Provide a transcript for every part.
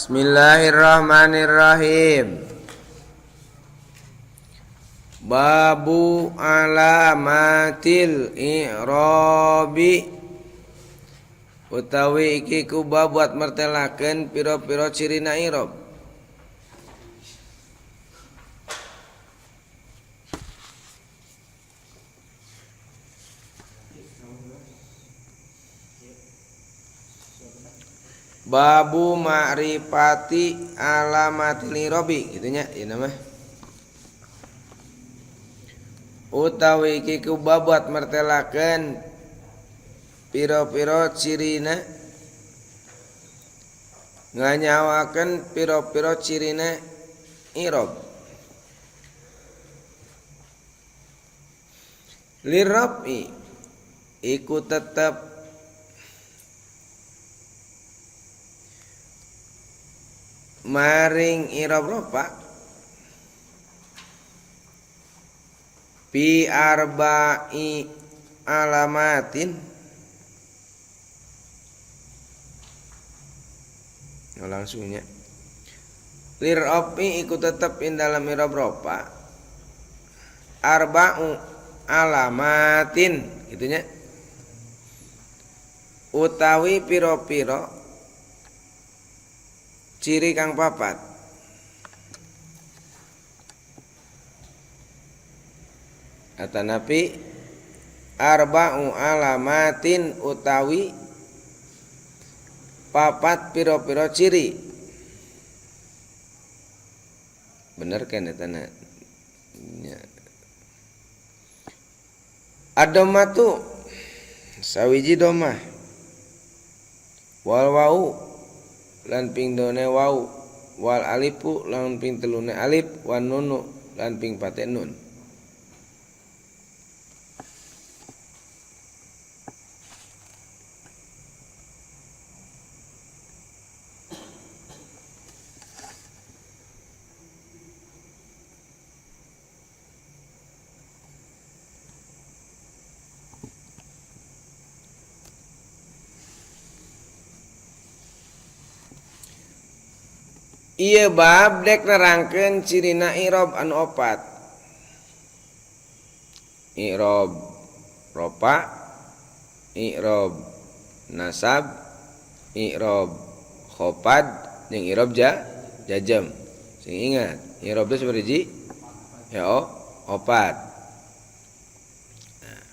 Bismillahirrahmanirrahim. Babu alamatil i'rabi, utawi iki ku bab buat mertelakeun pira-pira cirina i'rab. Babu ma'rifati alamatil i'rabi kitu nya ieu mah. Utawi iki ku bab buat mertelakeun pira-pira cirina, nganyawakeun pira-pira cirina i'rab. Lirabi iku tetep maring i'rab rofa fi arba'i alamatin. Oh, langsungnya lirabi iku tetep in dalam i'rab rofa arba'u alamatin gitunya, utawi piro-piro ciri kang papat. Atanapi arba'u alamatin utawi papat piro-piro ciri. Bener kan eta na? Adomatu sawiji domah, wal wau lan ping done wau, wal alifu lan ping telune alif, wan nunu lan ping pate nun. Ieu bab dek nerangkeun cirina i'rab anu opat. I'rab rofa, i'rab nasab, i'rab khofad, jeung i'rab jajam. Sing ingat, i'rab teh sabaraha? Ya opat. Nah.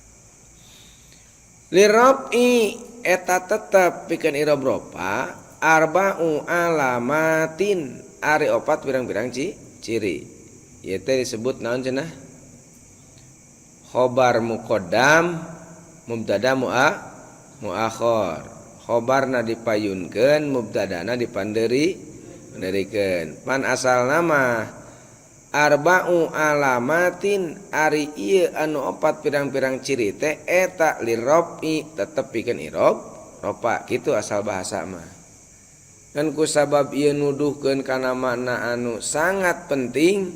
Lirab'i eta tetep pikeun i'rab rofa arba'u alamatin, ari opat pirang-pirang ciri. Ieu teh disebut naon cenah? Khobar muqaddam, mubtada muakhar. Khobarna dipayunkeun, mubtadana dipanderi panderikeun. Pan asalna mah arba'u alamatin, ari ieu anu opat pirang-pirang ciri teh eta lirab'i tetep pikeun i'rab rofa. Kitu asal bahasa mah. Kan ku sabab ieu nuduhkeun kana makna anu sangat penting,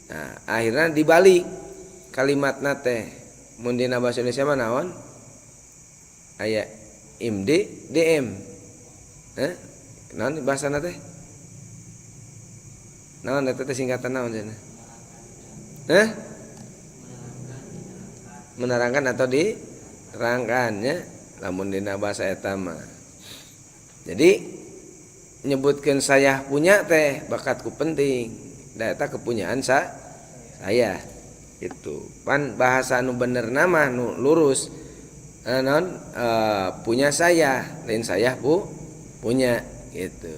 nah akhirna dibalik kalimatna teh. Mun dina bahasa Indonesia mah naon? Aya imd dm. Heh? Naon bahasana teh? Naon eta teh singkatan naon cenah? Heh? Menerangkan atau diterangkan nya lamun dina bahasa eta mah. Jadi nyebutkan saya punya teh bakatku penting, da eta kepunyaan saya gitu. Pan bahasa nu bener nama nu lurus non punya saya, lain saya punya gitu.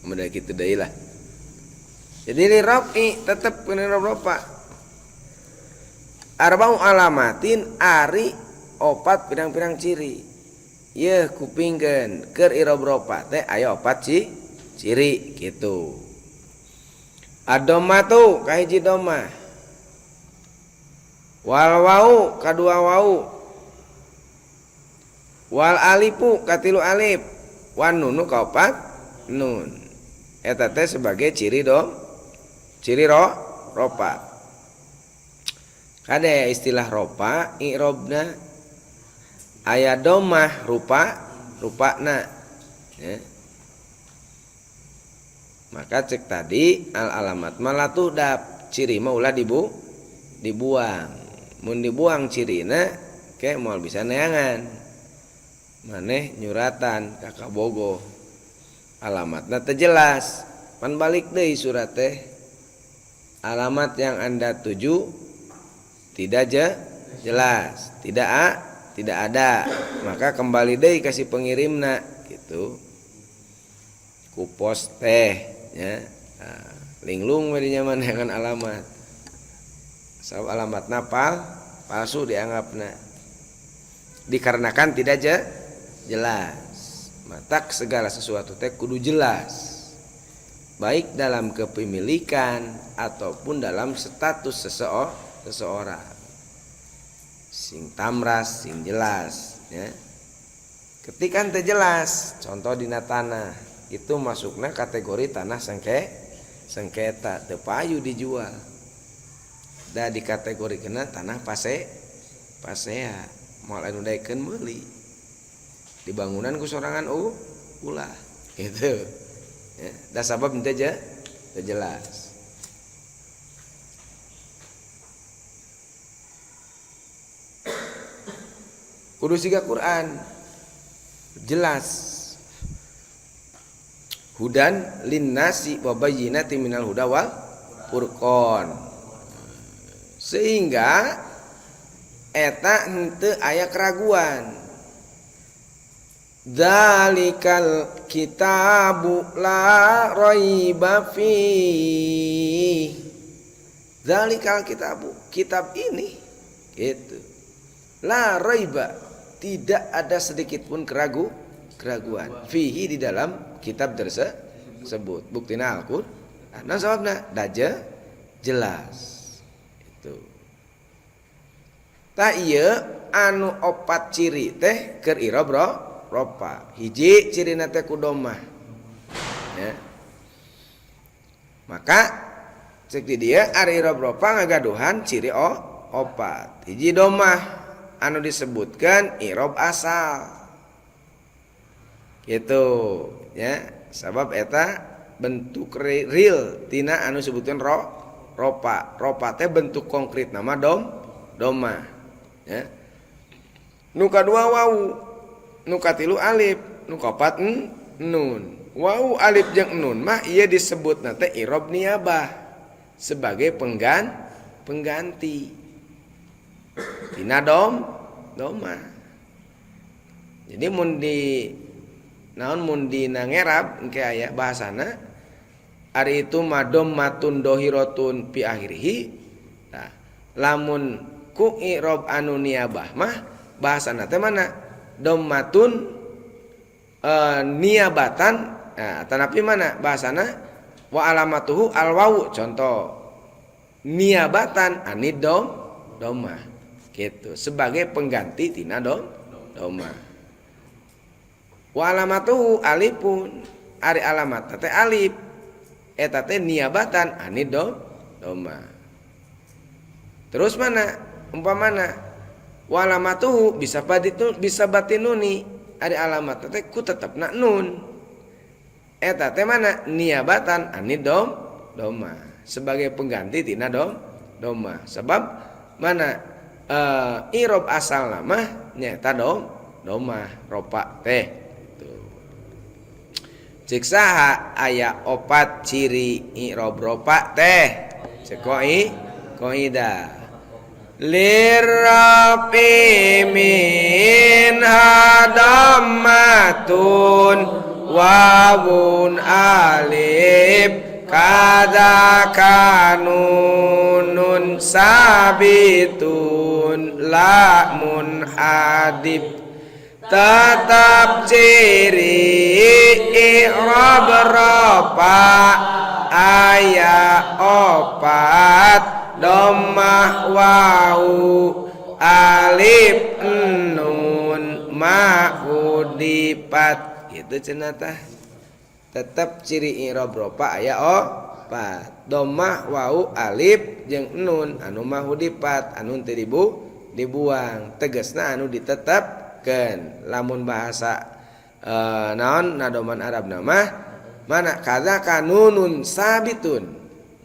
Model kitu deui lah. Jadi li rafi tetep kana rofa. Arba'u alamatin ari opat pirang-pirang ciri. Yeuh kupingkeun keur i'rab rofa teh aya opat ciri gitu. Adomatu kahiji domah, wal wau kadua wau, wal alifu katilu alif, wan nunu kaopat nun. Eta teh sebagai ciri ciri rofa. Kade istilah rofa i'rabna aya domah rupa rupana ya. Maka cek tadi al alamat mah la tuhdap, ciri mah ulah dibuang. Mun dibuang cirina ke moal bisa neangan. Maneh nyuratan ka kabogoh. Alamatna teu jelas. Pan balik deui surat teh. Alamat yang Anda tuju tidak jelas, tidak ada. Maka kembali deui ka si pengirimna gitu. Ku pos teh nya. Nah, linglung we dinya mah neangan alamat. Sabab alamatna palsu dianggapna. Dikarenakan tidak jelas. Matak segala sesuatu teh kudu jelas. Baik dalam kepemilikan ataupun dalam status seseorang. Sing tamras, sing jelas ya. Ketika teu jelas, contoh dina tanah, itu masukna kategori tanah sengketa, teu payu dijual. Da dikategorikeunna tanah pasea, moal anu daekeun meuli. Dibangunan ku sorangan ulah gitu. Ya, da sabab teu jelas. Kudu siga Quran jelas. Hudan linnasi wa bayyinatin minal huda wal furqan. Sehingga eta henteu aya keraguan. Dzalikal kitabu la raiba fihi. Dzalikal kitabu, kitab ini gitu. La raiba, tidak ada sedikit pun keraguan fihi di dalam kitab tersebut. Buktina Al-Qur'an. Nah sababna daja jelas. Itu. Tah ieu anu opat ciri teh keur i'rab ropa. Hiji cirina teh kudomah. Ya. Maka cek di dieu ari i'rab ropa ngagaduhan ciri opat. Hiji domah anu disebutkan i'rab asal. Gitu ya, sabab eta bentuk real tina anu disebutkan ropa. Ropa teh bentuk konkret nama domah ya. Nu kadua wau, nu katilu alif, nu kaopat nun. Wau alif jeung nun mah ieu disebutna teh i'rab niabah sebagai pengganti tina domah. Jadi mun di naon mun dina ngerab engke aya bahasana ari itu mah dommatun dohiratun fi akhirih. Nah, lamun ku i'rab anu niabah mah bahasana teh mana? Dommatun niabatan. Nah, tanapi mana bahasana? Wa alamatuhu alwawu, contoh niabatan anid domah gitu, sebagai pengganti tina domah. Wa alamatuhu alifun, ari alamat teh alif eta teh niabatan anid domah. Terus mana umpamana wa alamatuhu bisa batitu, bisa batinuni, ari alamat teh ku tetepna nun eta teh mana niabatan anid domah, sebagai pengganti tina domah. Sebab mana i'rab asal nama nyata domah ropa teh. Cek saha aya opat ciri i'rab ropa teh. Cek kaidah lirrafi min hadammatun wawun alif kada kanunun sabitun lamun adib. Tetap ciri i'rab ropa aya opat domah wau alif nun ma'udipat. Gitu cenah tah. Tetap ciri i'rab ropa aya opat domah wau alif jeung nun anu mahudipat anu teu dibuang, tegasna anu ditetapkeun. Lamun bahasa naon nadoman Arab nama Mana kadzaka nunun sabitun,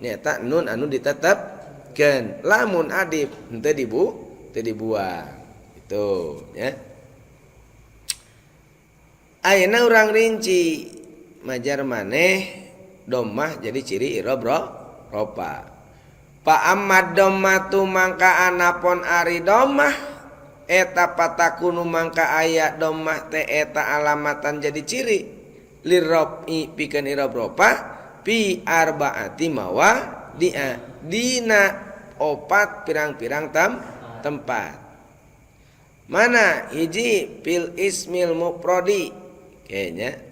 nyata nun anu ditetepkeun lamun adif henteu teu dibuang itu ya. Ayeuna urang rinci majar maneh dhammah jadi ciri i'rob rofa. Fa ammad dhammatu mangka anapon ari dhammah eta fatakunu mangka aya dhammah teh eta alamatan jadi ciri lirraf'i pikeun i'rob rofa fi arbaati mawadi'a dina opat pirang-pirang tempat. Mana hiji fil ismil mufradi kayaknya.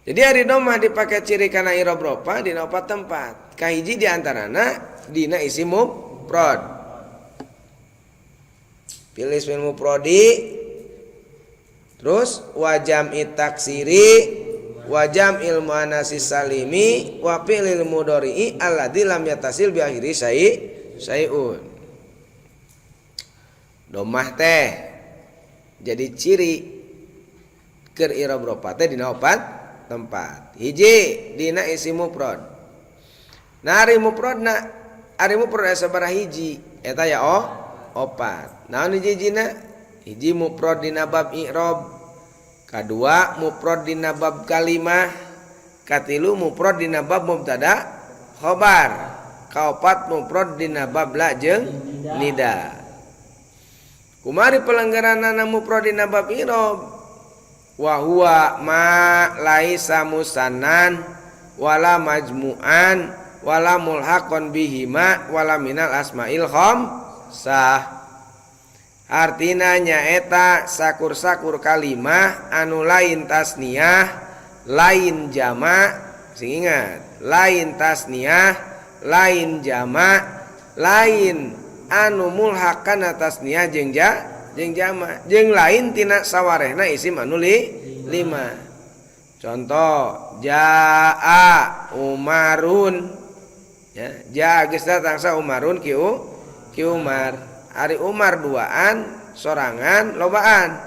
Jadi ari dhammah dipakai ciri kana i'rob rofa dina opat tempat. Kahiji di antarana dina isim mufrad. Fil ismil mufradi, terus wa jam'i taksiri wa jam'il muannatsis salimi wa fi'lil mudhari'i alladzi lam yattasil bi akhiri syai'un. Dhammah teh jadi ciri keur i'rob rofa teh dina opat tempat. Hiji dina isim mufrad. Nah ari mufradna, ari mufrad aya sabaraha hiji? Eta ya oh opat. Naon hiji-hijina? Hiji mufrad dina bab i'rob, kadua mufrad dina bab kalimah, katilu mufrad dina bab mubtada khobar, kaopat mufrad dina bab la jeung nida. Kumari pelanggaranana mufrad dina bab i'rob? Wa huwa ma laisa musannan wala majmu'an wala mulhaqon bihima wala minal asma'il khamsah. Artina nyaeta sakur-sakur kalimah anu lain tasniah, lain jama, sing ingat, lain tasniah, lain jama, lain anu mulhaq kana tasniah jeung jeung jama, jeung lain tina sawarehna isim anu lima. Contoh jaa Umarun ya, jaa geus datang sa Umarun ki Umar. Ari Umar duaan, sorangan, lobaan.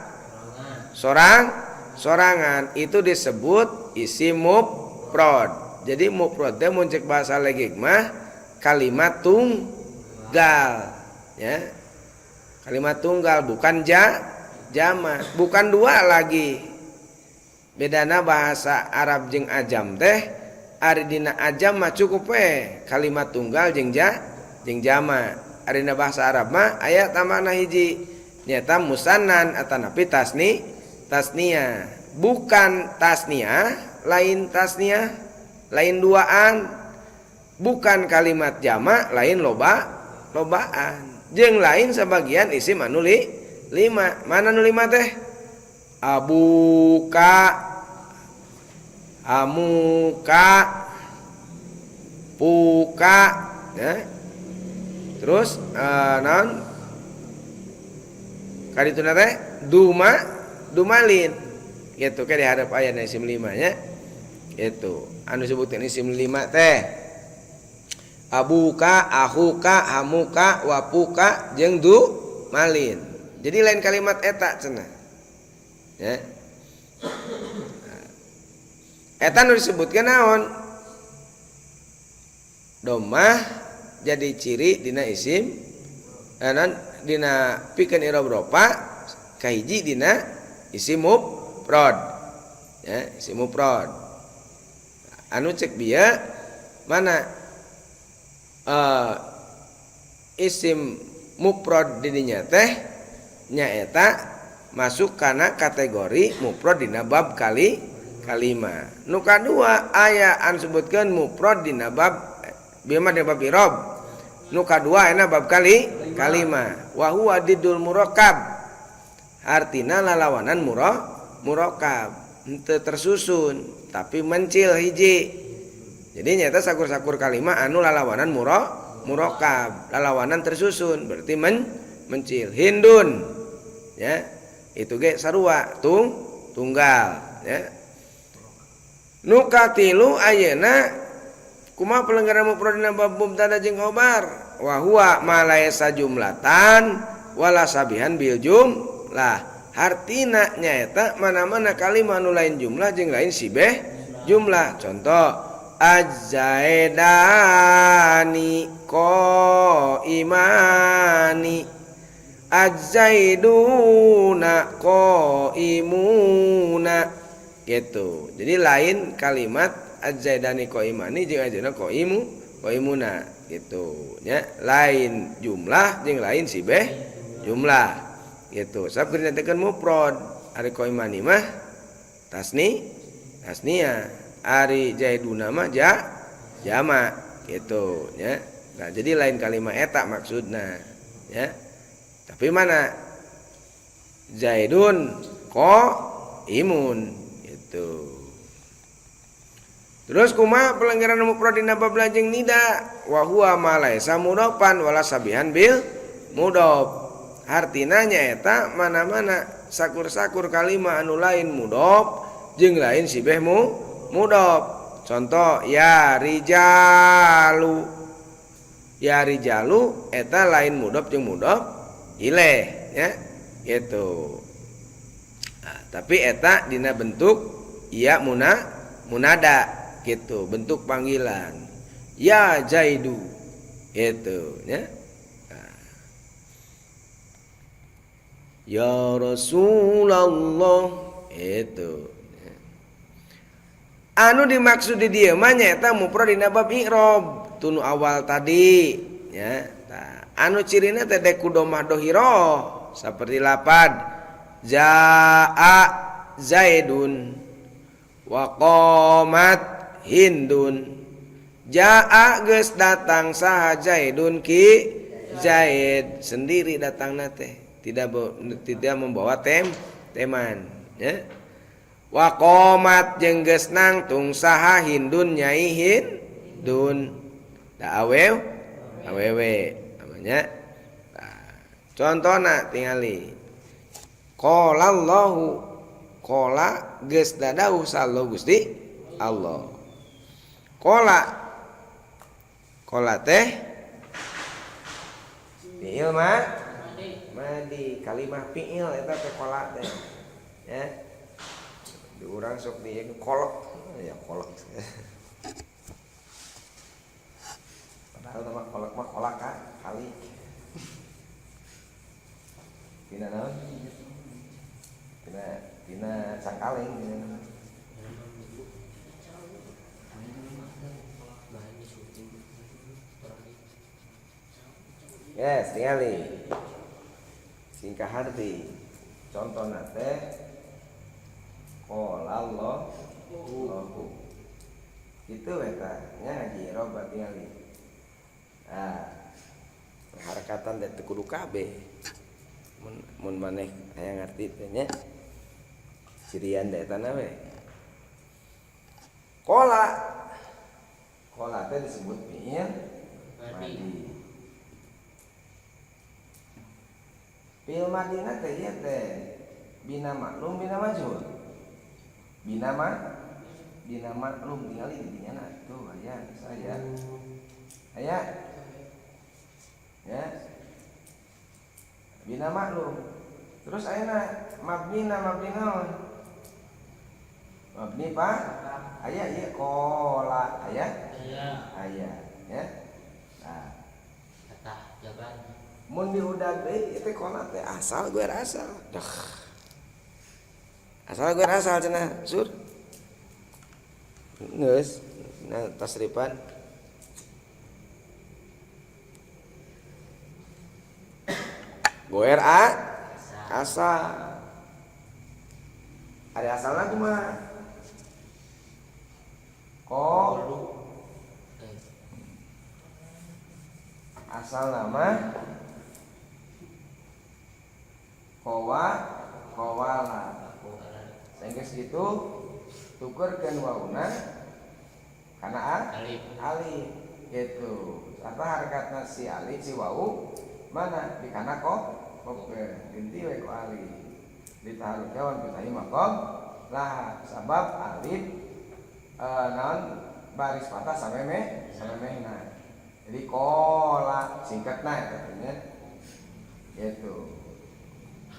Sorangan itu disebut isim mufrad. Jadi mufrad teh mun cek bahasa legik mah kalimat tunggal ya. Kalimat tunggal bukan jama, bukan dua lagi. Bedana bahasa Arab jeung ajam teh, ari dina ajam mah cukup we kalimat tunggal jeung jeung jama. Ari dina bahasa Arab mah aya tambahna hiji nyata musannan atanapi tasnia. Bukan tasnia, lain tasnia, lain duaan, bukan kalimat jama, lain lobaan. Jeung lain sebagian isim anu lima. Mana nu lima teh? Abuka, amuka, puka, ya. Terus naon? Kadituna teh dumalin. Gitu ke dihadap aya isim lima nya. Itu anu disebutkeun isim lima teh. Abuka, ahuka, hamuka, wapuka jeung dumalin. Jadi lain kalimat eta cenah. Ya. Eta nu disebutkeun naon? Dhammah jadi ciri dina isim naon dina pikeun i'rob rofa kahiji dina isim mufrad. Ya, isim mufrad. Anu cek bieu mana isim mufrad didinya teh nyaeta masuk kana kategori mufrad dina bab kalima. Nu kadua aya anu sebutkeun mufrad dina bab bieu mah dina bab i'rob. Nu kadua aya bab kalima. Wa huwa diddul murakkab. Artina lalawanan murakkab, henteu tersusun tapi mencil hiji. Jadi nyata sakur-sakur kalimah anu lalawanan murakkab, lalawanan tersusun berarti mencil. Hindun ya, itu ge sarua tunggal ya. Nu katilu ayeuna kumaha pelanggaran mufrad dina bab mubtada jeung khabar? Wa huwa ma laisa jumlatan wala sabihan bil jumlah. Hartina nyaeta mana-mana kalimah anu lain jumlah jeung lain sibeh jumlah. Contoh azzaidani qaimani azzaiduna qaimuna gitu. Jadi lain kalimat azzaidani qaimani jeung azzaiduna qaimu qaimuna gitu nya, lain jumlah jeung lain sibeh jumlah gitu. Sabab keur dinyatakeun mufrad ari qaimani mah tasni tasnia, ari zaiduna mah jama gitu nya. Nah, jadi lain kalimat eta maksudna ya. Tapi mana zaidun qaimun gitu. Terus kumaha pelanggaran mufrad dina bab lajeng nida wa huwa ma laisa mudhafan wala sabihan bil mudhaf. Hartina nyaeta mana-mana sakur-sakur kalimah anu lain mudhaf jeung lain sibeh mudhaf. Contoh ya rijalu. Ya rijalu eta lain mudhaf jeung mudhaf ilaih ya gitu. Nah, tapi eta dina bentuk ya munada gitu, bentuk panggilan. Ya Zaidu gitu ya. Nah. Ya Rasulullah itu. Anu dimaksud di dieu mah nyaeta mufrad dina bab i'rab tunu awal tadi ya. Tah, anu cirina teh dek kudomah dohiro seperti lapad jaa Zaidun wa qamat Hindun. Jaa geus datang saha Zaidun ki Zaid sendiri datangna teh tidak membawa teman ya. Wa qomat jeung geus nangtung saha Hindun nyai Hindun da awew awewe namanya. Nah, contohna tingali qala Allahu qala geus dadauh sallallahu Gusti Allah. Qala qala teh fi'il madi kalimah fi'il eta teh qala teh ya. Di urang sok di kolok ya kolok. Padahal nama kolok mah kolak kali. Tina naon? Tina cangkaleng tina. Yes, tingali. Singkah harti. Contohna teh qala Allahu. Kitu eta nya ngaji i'rab tingali. Nah, harakatan teh teu kudu kabeh. Mun maneh aya ngarti teh nya. Cirian teh eta na we. Qala. Qala teh disebut fi'il madi. Fi'il madina teh ieu teh bina maklum bina majhul. Bina maklum tingali di dinya na tuh aya saya. Aya. Ya. Bina maklum. Terus ayeuna mabnina mabni naon? Mabni pa? Aya ieu qala aya? Aya. Aya ya. Nah. Kata jaban. Mun diudag deui ieu teh qala teh asal gue asal. Dah. Asal gue asal cenah sur. Geus nah tasripan. Goer a asal. Ada asalna kumaha? Ko asal nama kowa kowala. Sehingga segitu tukerkeun wauna kana a alif. Alif gitu. Apa harakatna si alif si wau mana di kana ko kope ganti we ku alif. Ditaharuka wan pitahi maqam lah sabab alif naon baris patah sameme samemehna. Jadi kola singkatna eta nya. Gitu.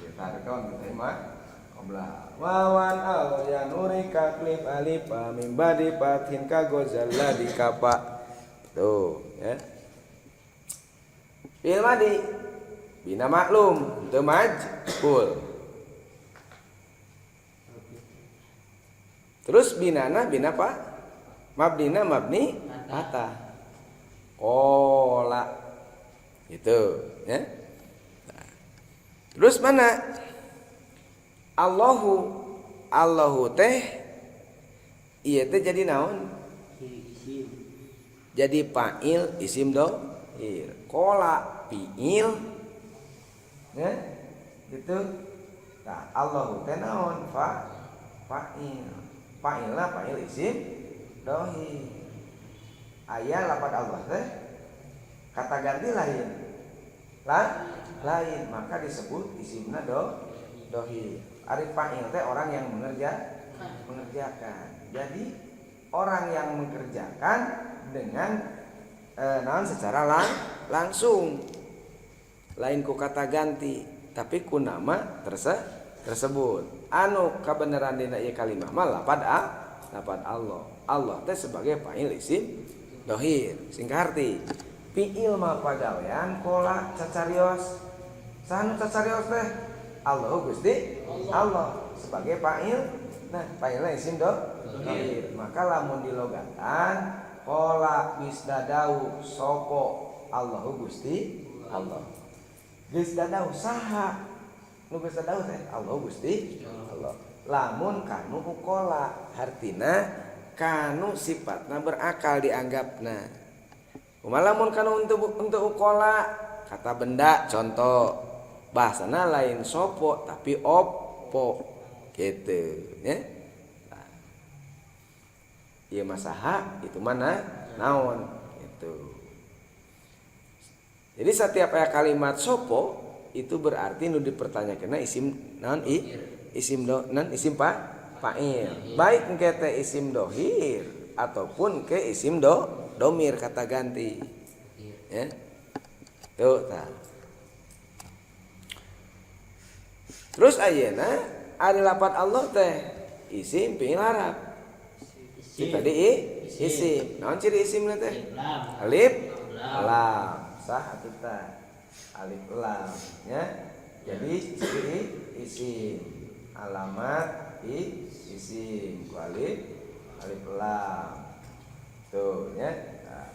Kita kawan kita mah qabla wawan al ya nuri ka klip alif mim badi fathin ka gozalla di kapa. Tuh ya. Fi'il madi bina maklum teu majhul. Terus binana bina apa? Mabnina mabni fathah. Qola. Gitu ya. Nah. Terus mana? Allahu Allahu teh ieu teh jadi naon? Jadi fa'il isim dohir. Qola fi'il ya gitu. Nah, Allahu teh naon? Fa'il. Fa'ilna fa'il isim dohir. Aya lapat Allah teh kata ganti lain. Lain, maka disebut isimna dohir. Ari fa'il teh orang yang mengerjakan. Jadi orang yang mengerjakan dengan naon secara langsung. Lain ku kata ganti, tapi ku nama tersebut. Anu kabeneran dina ieu kalimah mah lapad lapad Allah. Allah teh sebagai fa'il isim dohir. Sing kaharti. Fi'il mah pagawean kola cacarios. Saha nu cacarios teh? Allah Gusti Allah sebagai fa'il. Nah, fa'ilna isim dohir. Maka lamun dilogatan kola geus dadau sopo Allahu Gusti Allah. Geus dadau saha? Nu geus dadau teh Allah Gusti Allah. Lamun kanu ukola hartina kanu sifatna berakal dianggapna. Kumaha lamun kanu untuk ukola kata benda contoh bahasana lain sopo tapi opo gitu ya. Nah, ieu mah saha itu mana naon gitu. Jadi setiap aya kalimat sopo itu berarti nu dipertanyakeunna isim naon isim do nan isim fa'il. Baik engke teh isim dohir ataupun ke isim domir kata ganti. Ya. Tuh tah. Terus ayeuna ari lapat Allah teh isim fi'il harap. Kita di isim. Naon ciri isimna teh? Alif lam. Sah atuh tah. Alif lam ya. Jadi ciri isim alamat isim ku alif alif lam. Tuh ya. Nah.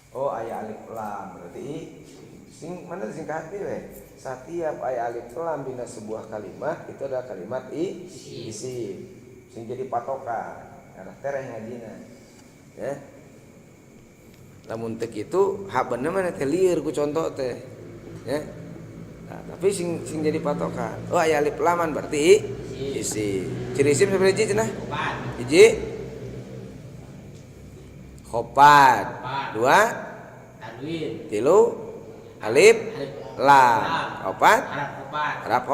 Oh aya alif lam berarti sing mana sing kahati we. Setiap aya alif lam dina sebuah kalimat itu adalah kalimat isim. Sing jadi patokan arah tereh ngajina. Ya. Lamun teu kitu hak bener mana teh lieur ku contoh teh. Ya. Nah, tapi sing jadi patokan. Oh aya alif laman berarti isim. Ciri isim sabaraha hiji cenah? Hiji. Khopat. Dua. Tanwin. Tilu. Alif lam. Opat. Harap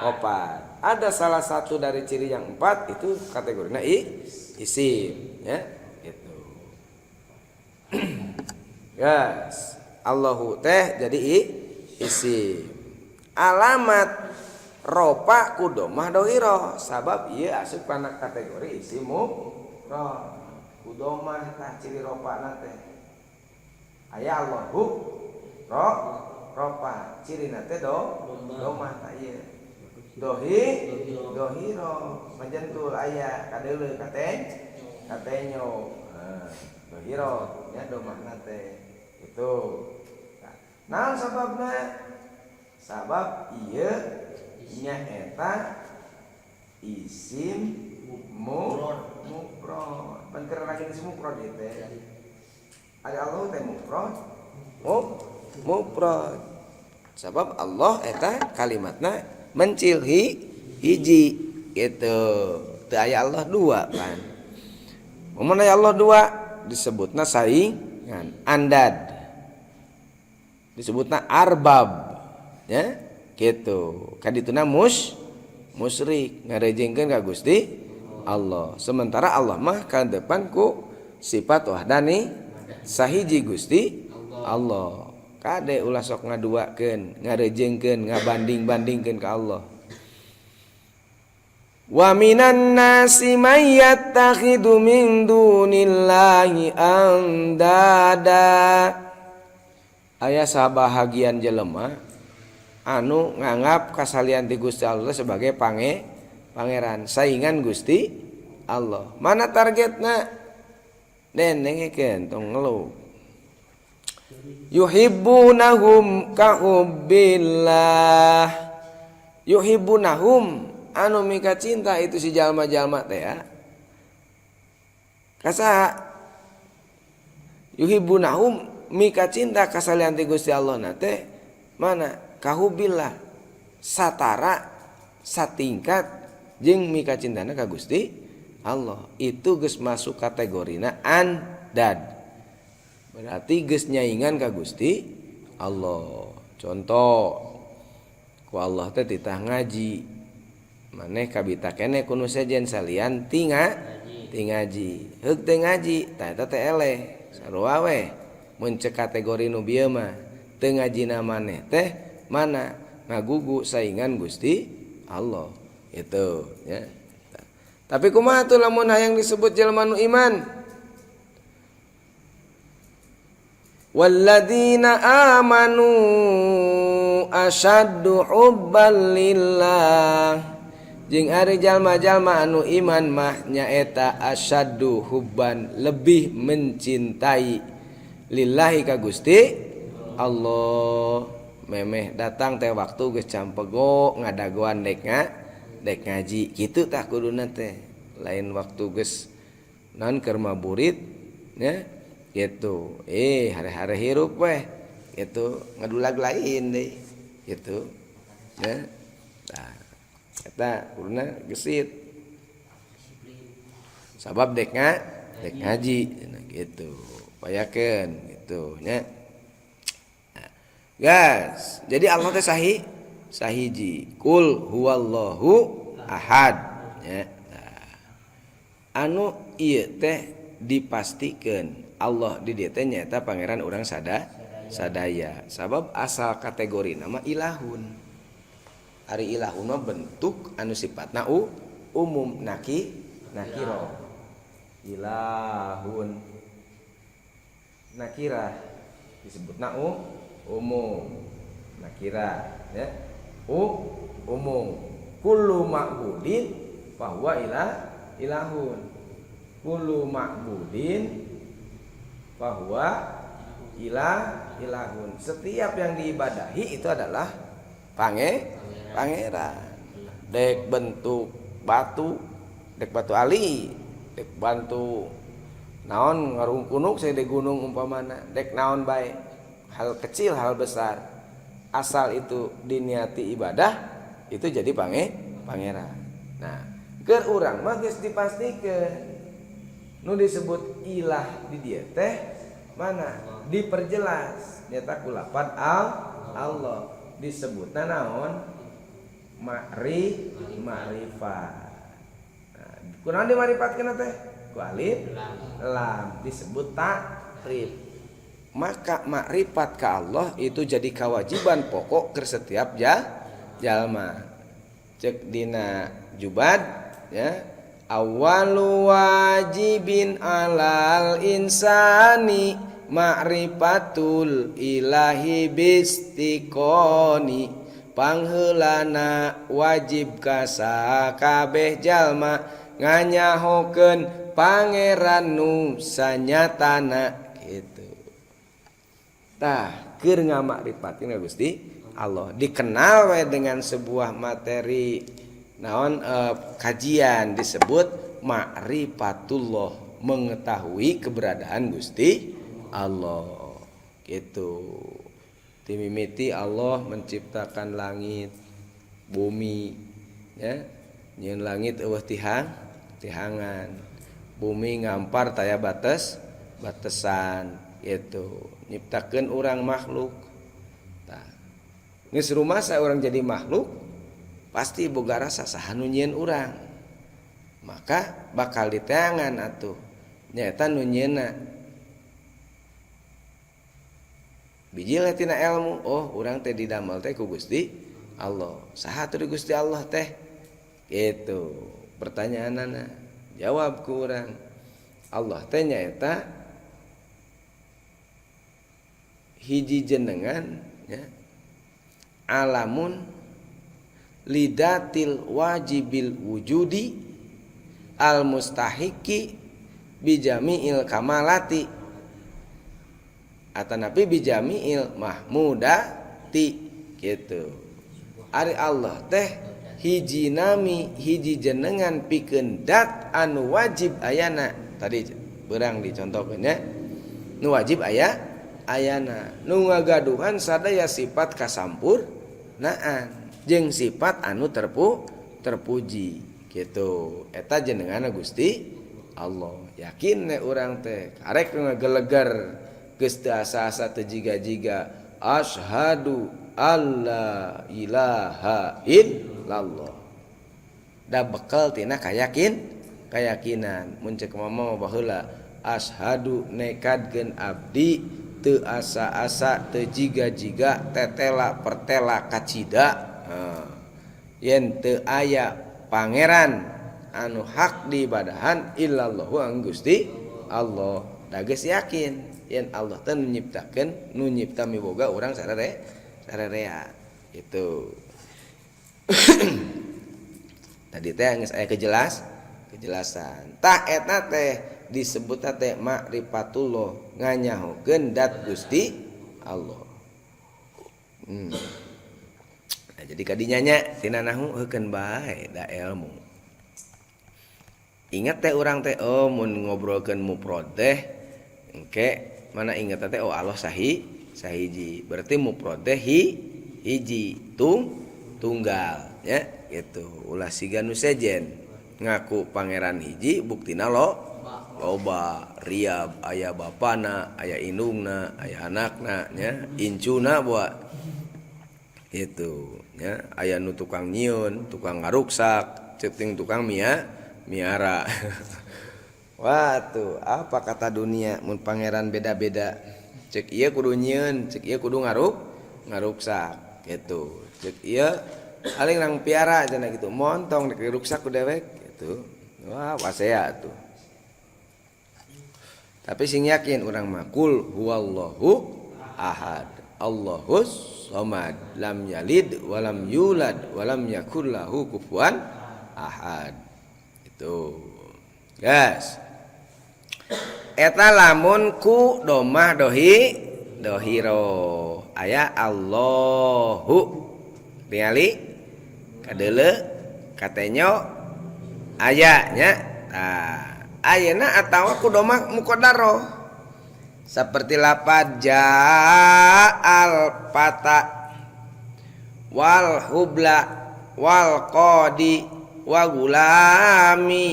opat. Ada salah satu dari ciri yang empat itu kategorinya isim ya gitu. Guys, Allahu teh jadi isim. Alamat ropa kudomah dohiro sabab ieu asup kana kategori isim mufrad. Kudomah tah ciri ropana teh. Aya Allahu ropa cirina teh domah tah ieu. Dohi dohiro majentul aya kadeuleu katenyo. Nah, dohiro nya domahna teh. Itu. Nah, naon sababna? Sabab ieu nyaeta isim mufrad. Pan keur lagi isim mufrad ieu teh. Ari Allah teh mufrad. Mufrad. Sabab Allah eta kalimatna mencil hiji gitu. Teu aya Allah dua pan. Mun aya Allah dua disebutna saingan, andad. Disebutna arbab. Ya, gitu. Kadituna musyrik ngarejengkeun ka Gusti Allah. Sementara Allah mah ka depan ku sifat wahdani sahiji Gusti Allah. Kade ulah sok ngaduakeun, ngarejeungkeun, ngabanding-bandingkeun ka Allah. Wa minan nasi may yattakhidhu min dunillahi andada. Aya sabahagian jelema anu nganggap kasalian ti Gusti Allah sebagai pangeran, saingan Gusti Allah. Mana targetna? Denengekeun tong ngeluh. Yuhibbunahum kahubbillah. Yuhibbunahum anu mika cinta itu si jalma-jalma teh ya. Kasaha? Yuhibbunahum mika cinta kasalian ti Gusti Allah na teh mana? Kahubbillah, satara satingkat jeung mika cintana ka Gusti Allah. Itu geus masuk kategorina andad. Berarti geus nyaingan ka Gusti Allah. Contoh, ku Allah teh titah ngaji. Maneh kabita keneh ku nu sejen salian ti ngaji. Heuk teu ngaji, tah eta teh eleh. Sarua we. Mun ceuk kategori nu bieu mah teu ngajina maneh teh mana ngagugu saingan Gusti Allah. Itu ya. Tapi kumaha tuh lamun hayang disebut jelema nu iman? Walladzina amanu asyaddu hubban lillah. Jeung ari jalma-jalma anu iman mah nyaeta asyaddu hubban, lebih mencintai lillahi ka Gusti Allah. Memeh datang teh waktu geus campego ngadagoan dek ngaji kitu tah kuduna teh. Lain waktu geus naon keur maburit nya gitu. Hare-hare hirup weh gitu, ngadulag lain deui gitu ya. Tah eta kuduna gesit sabab dek ngaji gitu, payakeun gitu nya. Guys, jadi Allah teh sahiji. Kul huwallahu ahad ya. Nah, anu ieu teh dipastikeun Allah di dieu teh nyaeta pangeran urang sadaya. Sabab asal kategori nama ilahun. Ari ilahun mah bentuk anu sifatna umum nakiro. Ilahun nakira disebutna umum. Nakira ya. Umum. Kullu ma'budin fahuwa ilahun. Kullu ma'budin fahuwa ilahun. Setiap yang diibadahi itu adalah pangeran. Dek bentuk batu, dek batu ali, dek bantu naon ngarungkunuk saya di gunung umpamana, dek naon bae, hal kecil hal besar, asal itu diniati ibadah itu jadi pangeran. Nah, keur urang mah geus dipastikeun nu disebut ilah di dieu teh mana? Diperjelas nyata ku lapan Allah disebutna naon? Ma'rifat. Nah, kunaon dimaripatkeun teh? Ku alif lam disebut takrif. Maka makrifat ka Allah itu jadi kewajiban pokok ke setiap jalma. Cek dina jubad ya, awalu wajibin alal insani ma'rifatul ilahi bistiqoni. Pangheulana wajib ka sakabeh jalma nganyahokeun pangeran nu sanyatana gitu. Tah keur ngamakrifatkeun Gusti Allah dikenal we dengan sebuah materi naon kajian disebut ma'rifatullah, mengetahui keberadaan Gusti Allah gitu. Timimiti Allah menciptakan langit, bumi ya. Nyeun langit eueuh tihangan. Bumi ngampar taya batesan gitu. Nyiptakeun urang makhluk. Tah. Geus rumasa urang jadi makhluk pasti boga rasa saha nu nyieun urang. Maka bakal diteangan atuh. Nyaeta nu nyieunna. Bijil tina ilmu, oh urang teh didamel teh ku Gusti Allah. Saha teh Gusti Allah teh? Gitu. Pertanyaanana jawab ku urang. Allah teh nyaeta hiji jenengan ya. Alamun lidatil wajibil wujudi al mustahiki bijami'il kamalati atanapi bijami'il mahmudati gitu. Ari Allah teh hiji nami hiji jenengan pikeun dat anu wajib ayana. Tadi beurang dicontohkeun nya. Nu wajib aya ayana nu ngagaduhan sadaya sifat kasampurnaan jeung sifat anu terpuji gitu. Eta jenenganna Gusti Allah. Yakin ne urang teh karek ngagelegar geus teu asa-asa teu jiga-jiga asyhadu alla ilaha illallah. Da bekal tina kayakinan mun ceuk mama baheula asyhadu nekadkeun abdi teu asa-asa teu jiga-jiga tetela pertela kacida. Yen teu aya pangeran anu hak diibadahan illallahu ang Gusti Allah. Da geus yakin yen Allah teh nu nyiptakeun nu nyipta miboga urang sarerea gitu. Tadi teh geus aya kejelasan. Tah eta teh disebutna teh ma'rifatullah, nganyahokeun dat Gusti Allah. Nah, jadi kadinya nya tina nahu heukeun bae da ilmu. Ingat teh urang teh oh mun ngobrolkeun mufrad teh engke mana ingat teh oh Allah sahiji. Berarti mufrad teh hiji tunggal ya gitu. Ulah siga nu sejen ngaku pangeran hiji buktina loba riab aya bapana aya indungna aya anakna nya incuna buat itu nya aya nu tukang nyieun tukang ngaruksak ceuk tukang miara. Wah tuh apa kata dunia mun pangeran beda-beda cek ieu kudu nyieun cek ieu kudu ngaruksak gitu cek ieu paling nang piara cenah gitu montong diruksak ku dewek gitu. Wah wasea tuh. Tapi sing yakin urang mah kul huwallahu ahad Allahus samad lam yalid walam yulad walam yakul lahu kufuwan ahad. Itu. Guys. Eta lamun ku domah dohiro aya Allahu tingali kadeule katenyo aya nya. Tah ayeuna atawa ku domah muqaddaroh seperti lapad ja'al fata wal hubla wal qadi wa gulami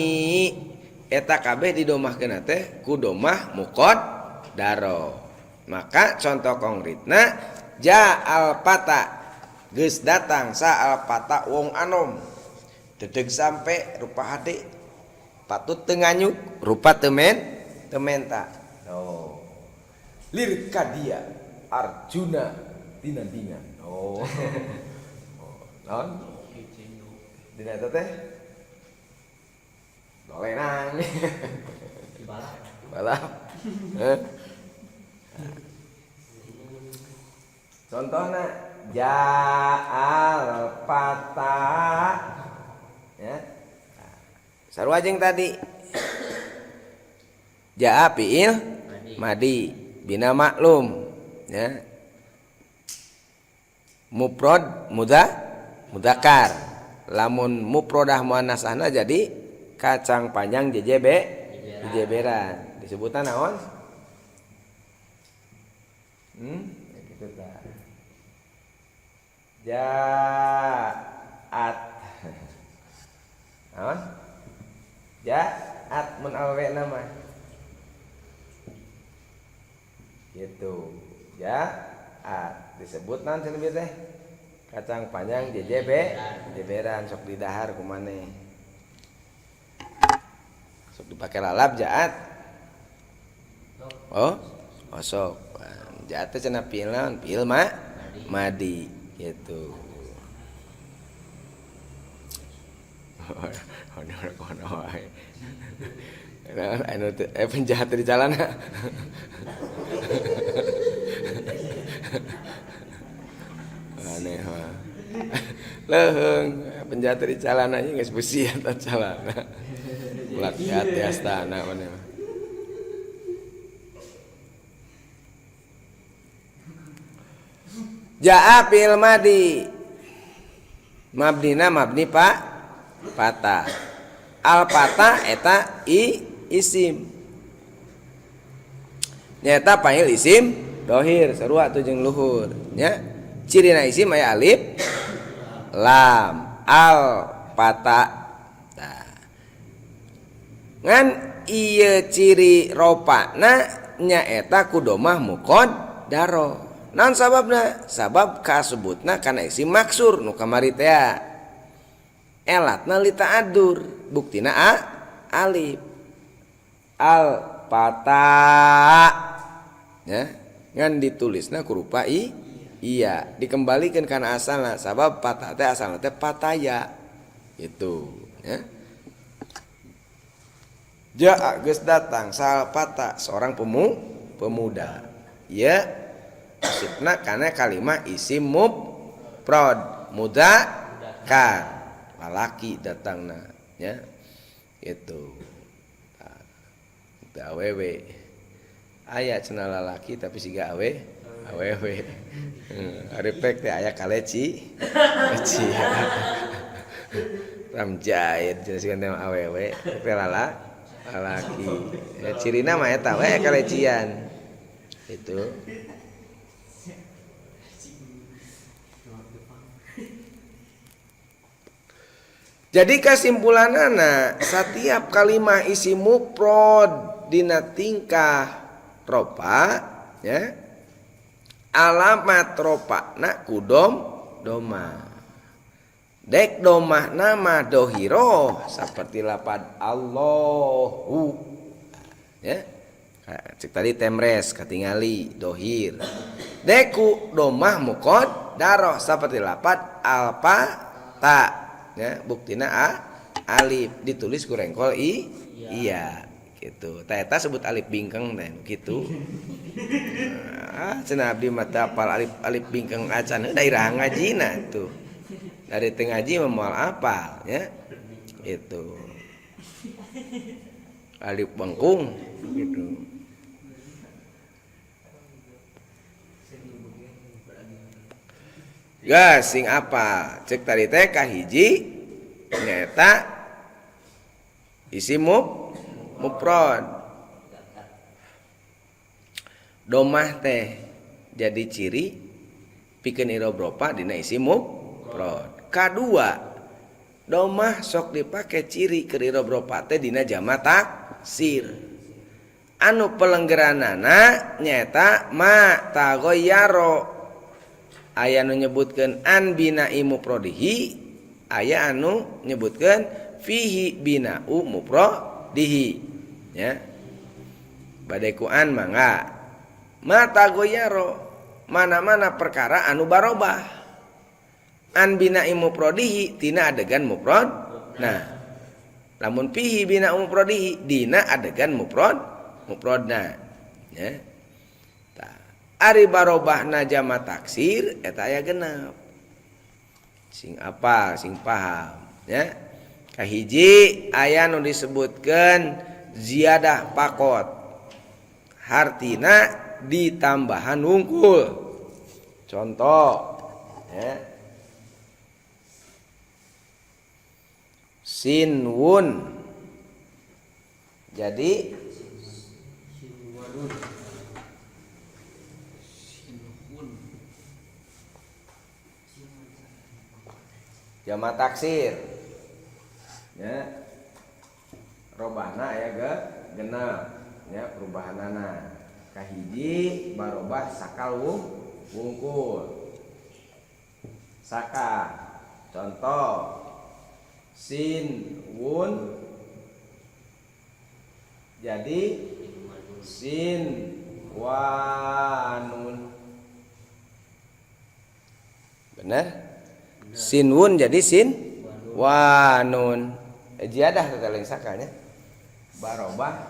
eta kabeh didomahkeun teh ku domah muqaddaroh. Maka contoh konkretna ja'al fata geus datang sa'al fata wong anom dedeg sampe rupa hade patut teu nganyuk rupa teu menta. Oh. Lir kadia Arjuna tinandingan. Oh. Oh, naon? Dina eta teh? Dolenang. Balap. Balap. Contohna ja'al fata ya. Sarua jeung tadi. Ja'a fi'il madi bina maklum ya. Mufrad mudzakkar. Lamun mufradah muannasahna jadi kacang panjang jejeberan. Disebutna naon? Gitu tah. Ja'at. Naon? Ja'at mun awewe nama. Gitu. Ja'at disebut naon cenah bieu teh? Kacang panjang jejeberan sok didahar ku maneh. Sok dipake lalap ja'at. Oh, osok. Jaa teh cenah fiil naon? Fiil ma madi gitu. Anu penjahat di calana. Aneh mah. Leuheung penjahat di calana geus beusi eta calana. Ulah hati astana maneh mah. Jaa fi'il madi. Mabnina mabni pa patah. Al patah eta i isim. Nyata panggil isim dohir sarua atuh jeung luhur nya. Cirina isim aya alif lam al patah. Tah. Ngan ieu ciri ropana nyaeta kudomah muqaddaro. Naon sababna? Sabab kasebutna kana isim maksur nu kamari teh. Elatna li ta'addur, buktina a alif. Al pata ya, ngan ditulisna kurupa i iya, dikembalikan kana asalna sabab pata teh asalna teh pataya gitu ya. Jaa geus datang sal pata seorang pemuda. Ya maksudna kana kalimah isim mufrad mudzakkar lalaki datangna ya gitu. Teu awewe aya cenah lalaki tapi siga awe awewe. Ari pek teh aya kaleci leci ramjait cenah siga teh awewe teh lalaki ya, cirina mah eta we kalecian itu. Jadi kesimpulanana setiap kalimah isi mufrad dina tingkah ropa ya alamat ropana kudom doma. Dek domah nama dohiro seperti lapad Allahu ya. Cek tadi temres katingali dohir. Deku domah muqaddaroh seperti lapad alpa ta. Ya, buktina a alif ditulis ku rengkol i iya gitu. Ta eta sebut alif bingkeng teh gitu. Ah cenah abdi mah teu apal alif alif bingkeng acan daerah ngajina tuh. Dari teu ngaji mah moal apal ya. Itu. Alif bengkung gitu. Gas sing apa? Cek tadi teh kahiji nyaeta isi mufrad. Domah teh jadi ciri pikeun i'rob ropa dina isi mufrad. Kadua, domah sok dipake ciri keur i'rob ropa teh dina jama taksir. Anu pelenggeranana nyaeta ma taghayyaro. Aya nu nyebutkeun an bina'i mufradihi, aya anu nyebutkeun fihi bina'u mufradihi ya. Bade ku an mangga ma taghayyaro mana-mana perkara anu barobah. An bina'i mufradihi tina adegan mufrad. Nah, lamun fihi bina'u mufradihi dina adegan mufrad mufradna ya. Ari barobahna jama taksir eta aya genep. Sing apal, sing paham ya. Kahiji aya nu disebutkeun ziyadah pakot. Hartina ditambahan wungkul. Contoh ya. Sin wun. Jadi jama taksir ya robahna aya ge genep ya perubahanana kahiji barobah sakal wungkul saka contoh sin wun jadi sin Wanun. Benar? Sinwun jadi sin wanun. Jiadah teh lain sakalnya. Barobah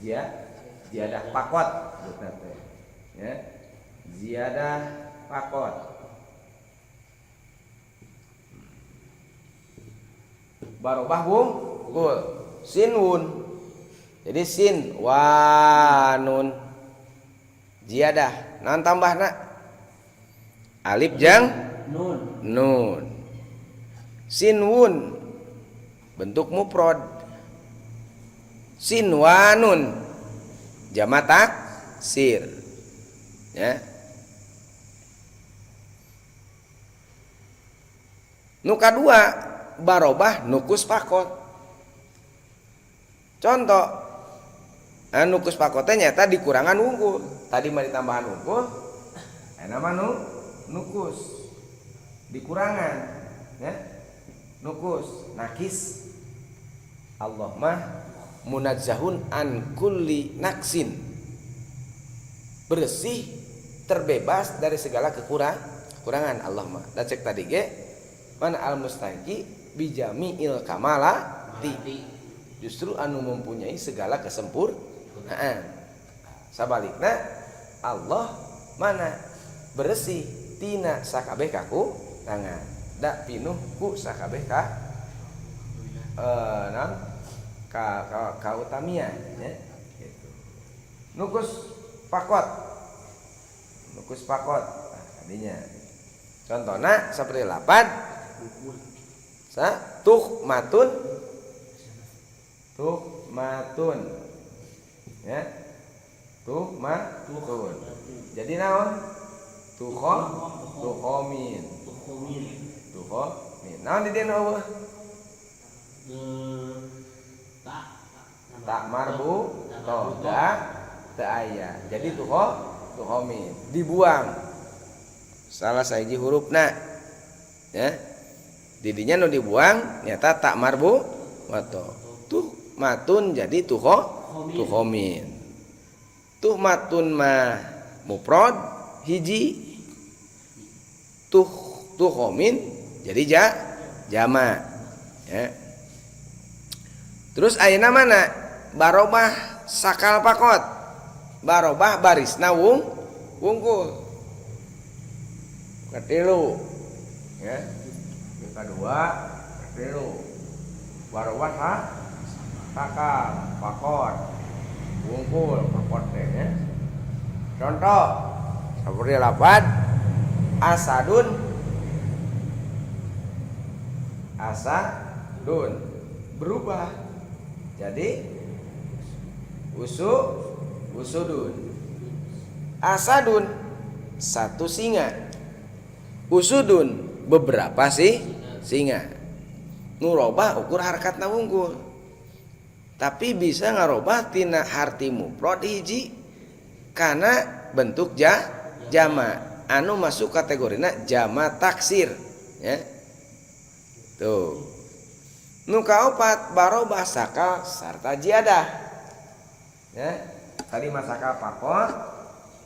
ziyadah pakot sebutna teh. Ya. Ziyadah pakot. Barobah wungkul sinwun. Jadi sin wanun. Ziyadah naon tambahna? Alif jang nun. Nun. Sinwun bentuk mufrad. Sinwanun jama taksir. Ya. Nu kadua barobah nukus pakot. Contoh, nukus pakot teh nyata dikurangan wungkul. Tadi mah ditambahan wungkul, ayeuna mah nukus. Dikurangan, ya. Nukus, nakis. Allah mah munazzahun an kulli naksin. Bersih, terbebas dari segala kekurangan Allah mah. Da cek tadi ge mana al mustahiki bijami'il kamalati. Justru anu mempunyai segala kesempurnaan. Sabalikna Allah mana bersih tina sakabeh kakurangan. Da pinuh ku sakabeh ka naon ka kautamian ya gitu. Nukus pakot. Nukus pakot. Nah, tadinya. Contohna seperti lapad sa tuhmatun. Tuhmatun. Ya. Tuhmatun. Jadi naon? Tuho tuhomin. Tuhomin. Naon di dieu eueuh? Tak marbu toh da teu aya. Jadi tuho tuhomin dibuang. Salah sahiji hurufna. Ya. Didinya nu dibuang nyata tak marbu wato. Tuh matun jadi tuho tuhomin. Tuh matun mah mufrad hiji. Tuh tuhomin jadi jama. Ya. Terus ayeuna mana? Barobah sakal pakot. Barobah barisna wungkul. Katilu. Ya. Kedua, katilu. Barobah sakal pakot. Wungkul pakot teh ya. Contoh seperti lapad asadun. Asadun berubah jadi usudun. Asadun satu singa, usudun beberapa sih singa. Nurobah ukur harkatna wungkul, tapi bisa ngarobah tina harti mufrad hiji kana bentuk jama anu masuk kategorina jama taksir ya. Tuh. Nu kaopat barobah sakal sarta jiadah. Ya, tadi mah sakal pakot,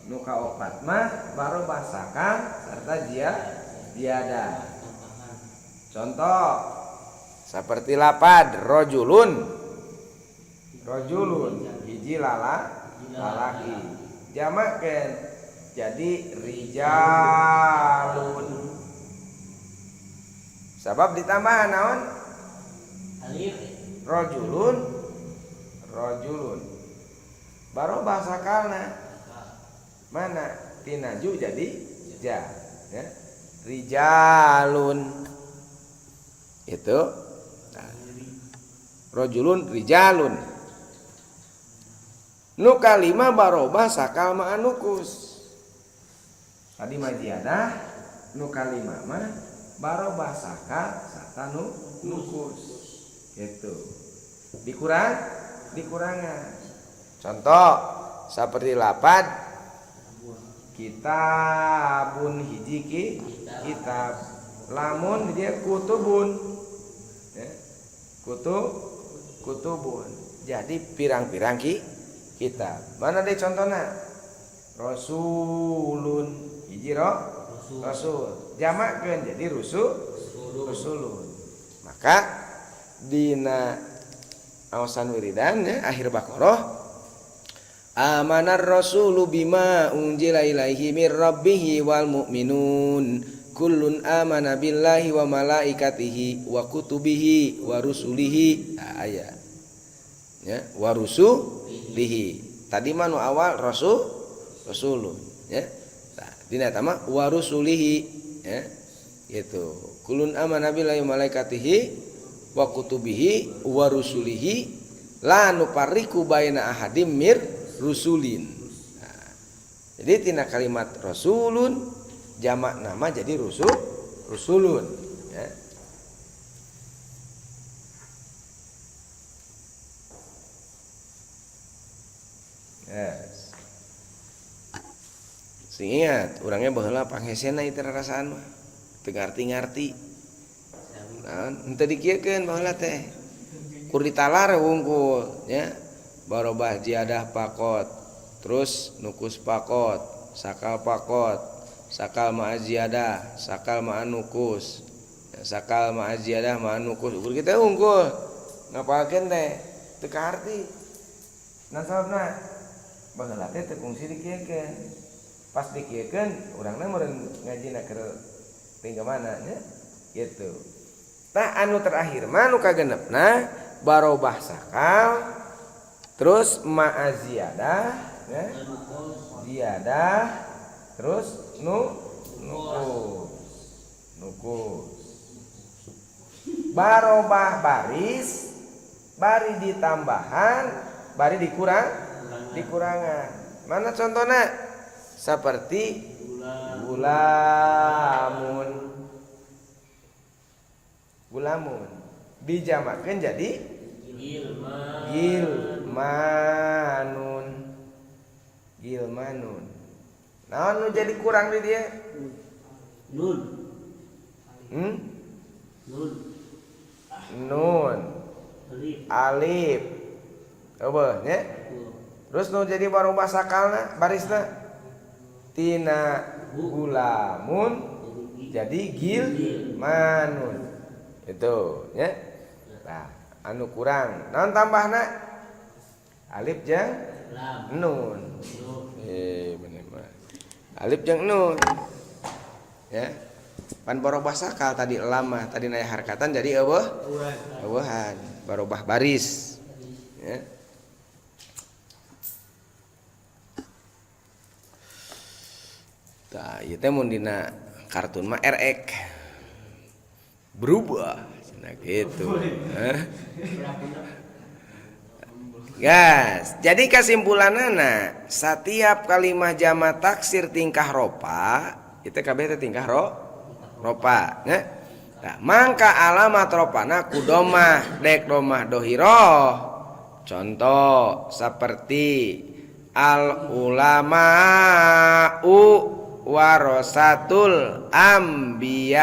nu kaopat mah barobah sakal sarta jiadah. Contoh seperti lapad rojulun. Rojulun hiji lalaki. Jamakeun jadi rijalun. Sabab ditambah naon? Alif. Rojulun rojulun. Barobah sakalna. Mana? Tinaju jadi ja, ya. Rijalun. Itu. Nah. Rojulun rijalun. Nu kalima barobah sakal ma'anukus. Tadi mah ziyadah, nu kalima mah barobah sakal sarta nukus. Gitu. Dikurangan. Contoh seperti lapad kitabun hiji kitab. Lamun dia kutubun. Ya. Kutubun. Jadi pirang-pirang kitab. Mana deh contohnya? Rasulun hiji rasul jamakkeun jadi rusulun. Maka dina awasan wiridan ya, akhir Baqarah amanar rasulu bima unzila ilaihi mir rabbih wal mu'minun kullun amana billahi wa malaikatihi wa kutubihi wa rusulihi. Nah, aya ya wa rusulihi. Tadi mah nu awal rasulun ya. Nah, dina eta mah wa rusulihi ya. Gitu. Kullun amana billahi wa malaikatihi wa kutubihi wa rusulihi la nufarriqu baina ahadim mir rusulin. Nah, jadi tina kalimat rasulun jamak nama jadi rusulun ya. Yes. Sing ingat urangnya baheula panghesena ieu rasaan mah teu ngarti-ngarti. Nah, henteu dikieukeun baheula teh. Kur ditalar wungkul nya. Barobah jiadah pakot, terus nukus pakot, sakal pakot, sakal ma'a ziyadah, sakal ma'a nukus, sakal ma'a ziyadah ma'a nukus. Ukur kita unggul ngapalkeun teh teu kaharti. Nah sababna baheula teh teu kungsi dikieukeun. Pas dikieukeun urangna meureun ngajina keur tinggal mana nya gitu. Tah anu terakhir mah nu kagenepna barobah sakal terus ma'a ziyadah ya. Ziyadah terus nukus. Nukus. Barobah baris bari ditambahan bari dikurangan. Mana contohnya? Seperti gulamun. Gulamun dijamakeun jadi gilmanun. Gilmanun. Naon nu jadi kurang di dia? Nun. Nun. Nun. Alif. Eueuh nya. Terus nu jadi barobah sakalna barisna tina gulamun jadi gilmanun. Itu nya. Nah, anu kurang naon tambahna? Alif jeung nun. Bener mah. Alif jeung nun. Ya. Pan barobah sakal tadi lama, tadi naya harkatan jadi eueuh eueuhan, barobah baris. Ya. Tah, ieu teh mun dina kartun mah RX. Berubah cenah kitu. Hah? Gas, jadi kesimpulanana setiap kalimah jama taksir tingkah ropa, itu kabeh teh tingkah ropa nya. Nah, mangka alamat ropana ku domah dek domah dohiroh. Contoh seperti al ulama'u warasatul anbiya'i.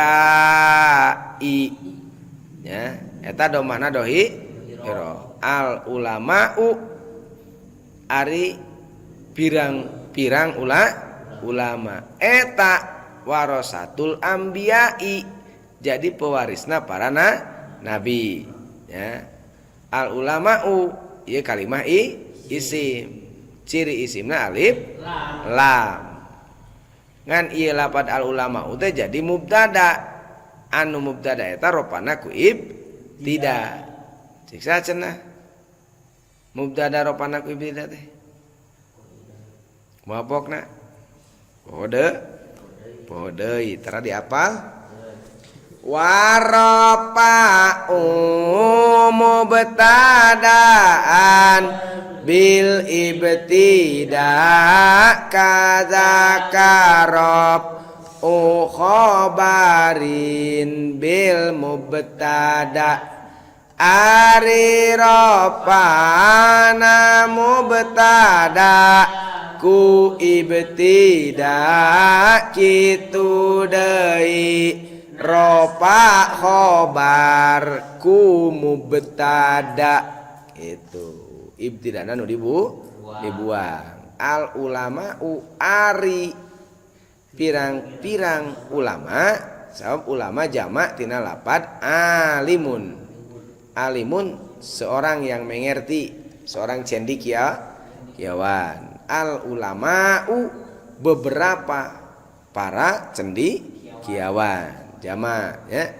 Ya, eta domahna dohiroh. Al ulama'u ari pirang-pirang ulama eta warasatul anbiya'i jadi pewarisna para nabi ya. Al ulama'u ieu kalimah isim ciri isimna alif lam ngan ieu lapad al ulama'u teh jadi mubtada anu mubtada eta ropana ku ibtida siksa cenah mubtada ropana ku ibtida teh mabokna kode deui tara diapal warafa'u mubtadaan bil ibtida kadzakarab u khabarin bil mubtada ari rafa'na mubtada ku ibtida kitu deui rofa khobar ku mubtada itu ibtidana nu dibuang. Al ulama'u ari pirang-pirang ulama, sabab ulama jamak tina lapad alimun. Alimun seorang yang mengerti, seorang cendikiawan. Al ulama'u beberapa para cendikiawan jamak ya.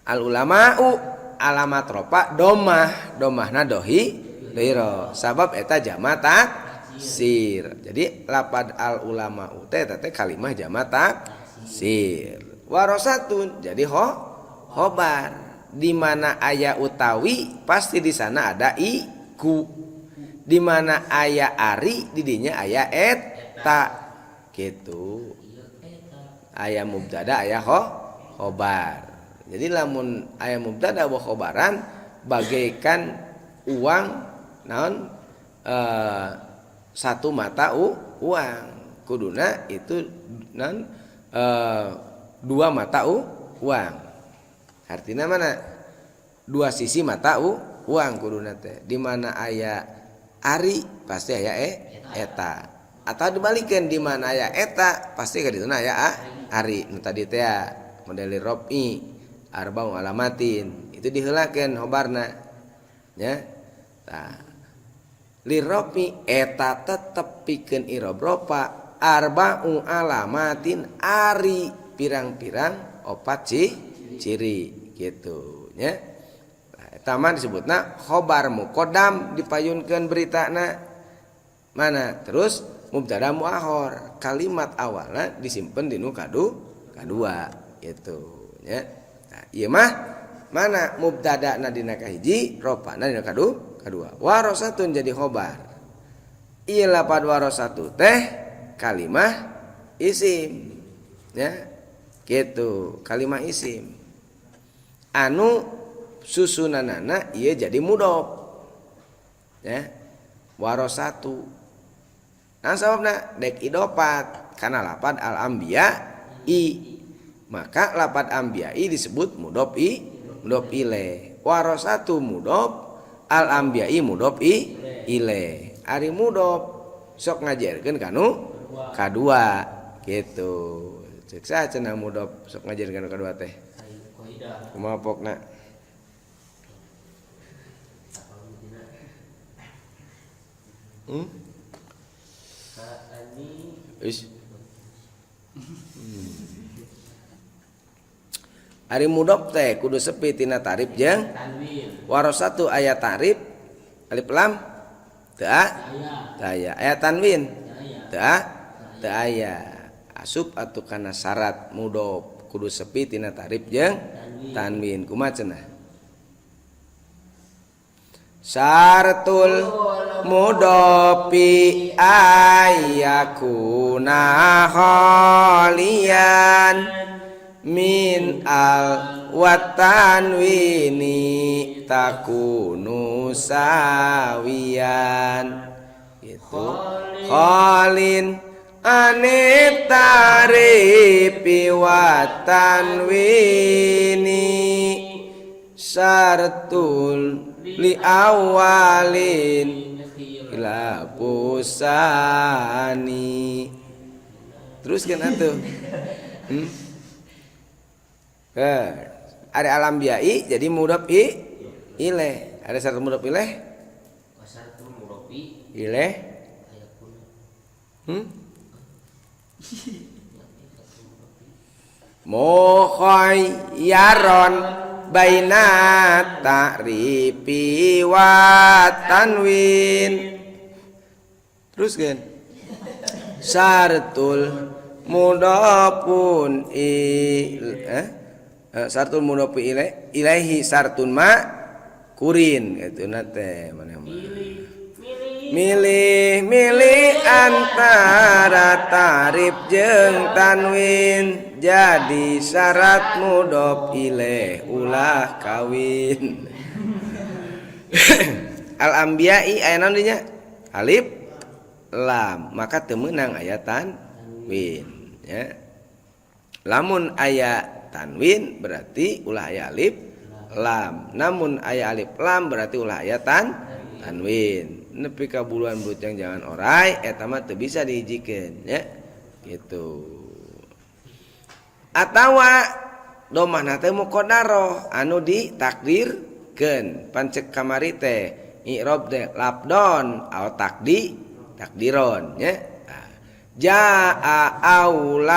Al ulama'u alamat ropa domah, domahna dohi doiro sabab eta jamak taksir. Jadi lapad al ulama'u teh eta teh kalimah jamak taksir. Warosatun jadi khobar. Di mana aya utawi pasti di sana ada iku. Di mana aya ari di dinya aya eta gitu. Aya mubtada aya khobar. Jadi lamun aya mubtada wa khobaran bagaikan uang naon satu mata uang. Kuduna itu naon dua mata uang. Artinya mana? Dua sisi mata uang kuduna teh. Di mana aya ari pasti aya eta. Atau dibalikeun di mana aya eta pasti ka dituna aya ari. Nu tadi teh model rofi arba'u alamatin itu diheulakeun khobarna nya. Tah lirofi eta tetep pikeun irob rofa arba'u alamatin ari pirang-pirang opat ciri gitu nya. Nah, eta mah disebutna khobar muqaddam dipayunkeun beritana mana terus mubtada muakhir kalimat awalna disimpen dinu kadua gitu nya. Nah, ieu mah mana mubtadana dina kahiji rofana dina kadua. Warosatun jadi khobar. Ieu lapad warosatu teh kalimah isim ya gitu, kalimah isim anu susunanana ieu jadi mudhof ya. Warosatu nah sababna dek idofat kana lapad al anbiya i, maka lapad anbiya i disebut mudhof i, mudhof ilaih. Warosatu mudhof al anbiya i mudhof i ilaih. Ari mudhof sok ngajarkeun kanu kadua gitu. Cek saha cenah mudhof sok ngajarkeun kanu kadua teh? Kumaha pokna? Is. Ari mudhof teh kudu sepi tina tarif jeung tanwin. Warosatu aya tarif alif lam teu aya. Aya tanwin teu aya. Asup atuh kana syarat mudhof kudu sepi tina tarif jeung tanwin. Kumaha cenah? Syaratul mudhofi ayyakuna khalian min al watanwini takunu sawian gitu. Khalin anit tarifi watanwini syartul li awalin ila pusani. Teruskan atuh. Ada alam biai jadi mudhof i ilaih. Ada syarat mudhof ilaih? Ilaih. Mukhayyaron baina ta'rifi wa tanwin. Terus kan? Syaratul mudhafun syaratul mudhafi ilaihi syartun ma kurin gitu nate mana milih-milih antara tarif jeung tanwin jadi syarat mudhof ilaih ulah kawin. Al anbiya'i aya naon dinya? Alif lam, maka teu meunang aya tanwin ya. Lamun aya tanwin berarti ulah aya alif lam, namun aya alif lam berarti ulah aya tanwin. Nepi ka buluan belut jangjangan orai eta mah teu bisa dihijikeun nya gitu. Atawa domahna teh muqaddarah anu ditakdirkeun pan cek kamari teh i'rab teh labdon au takdiron nya. Jaa auladi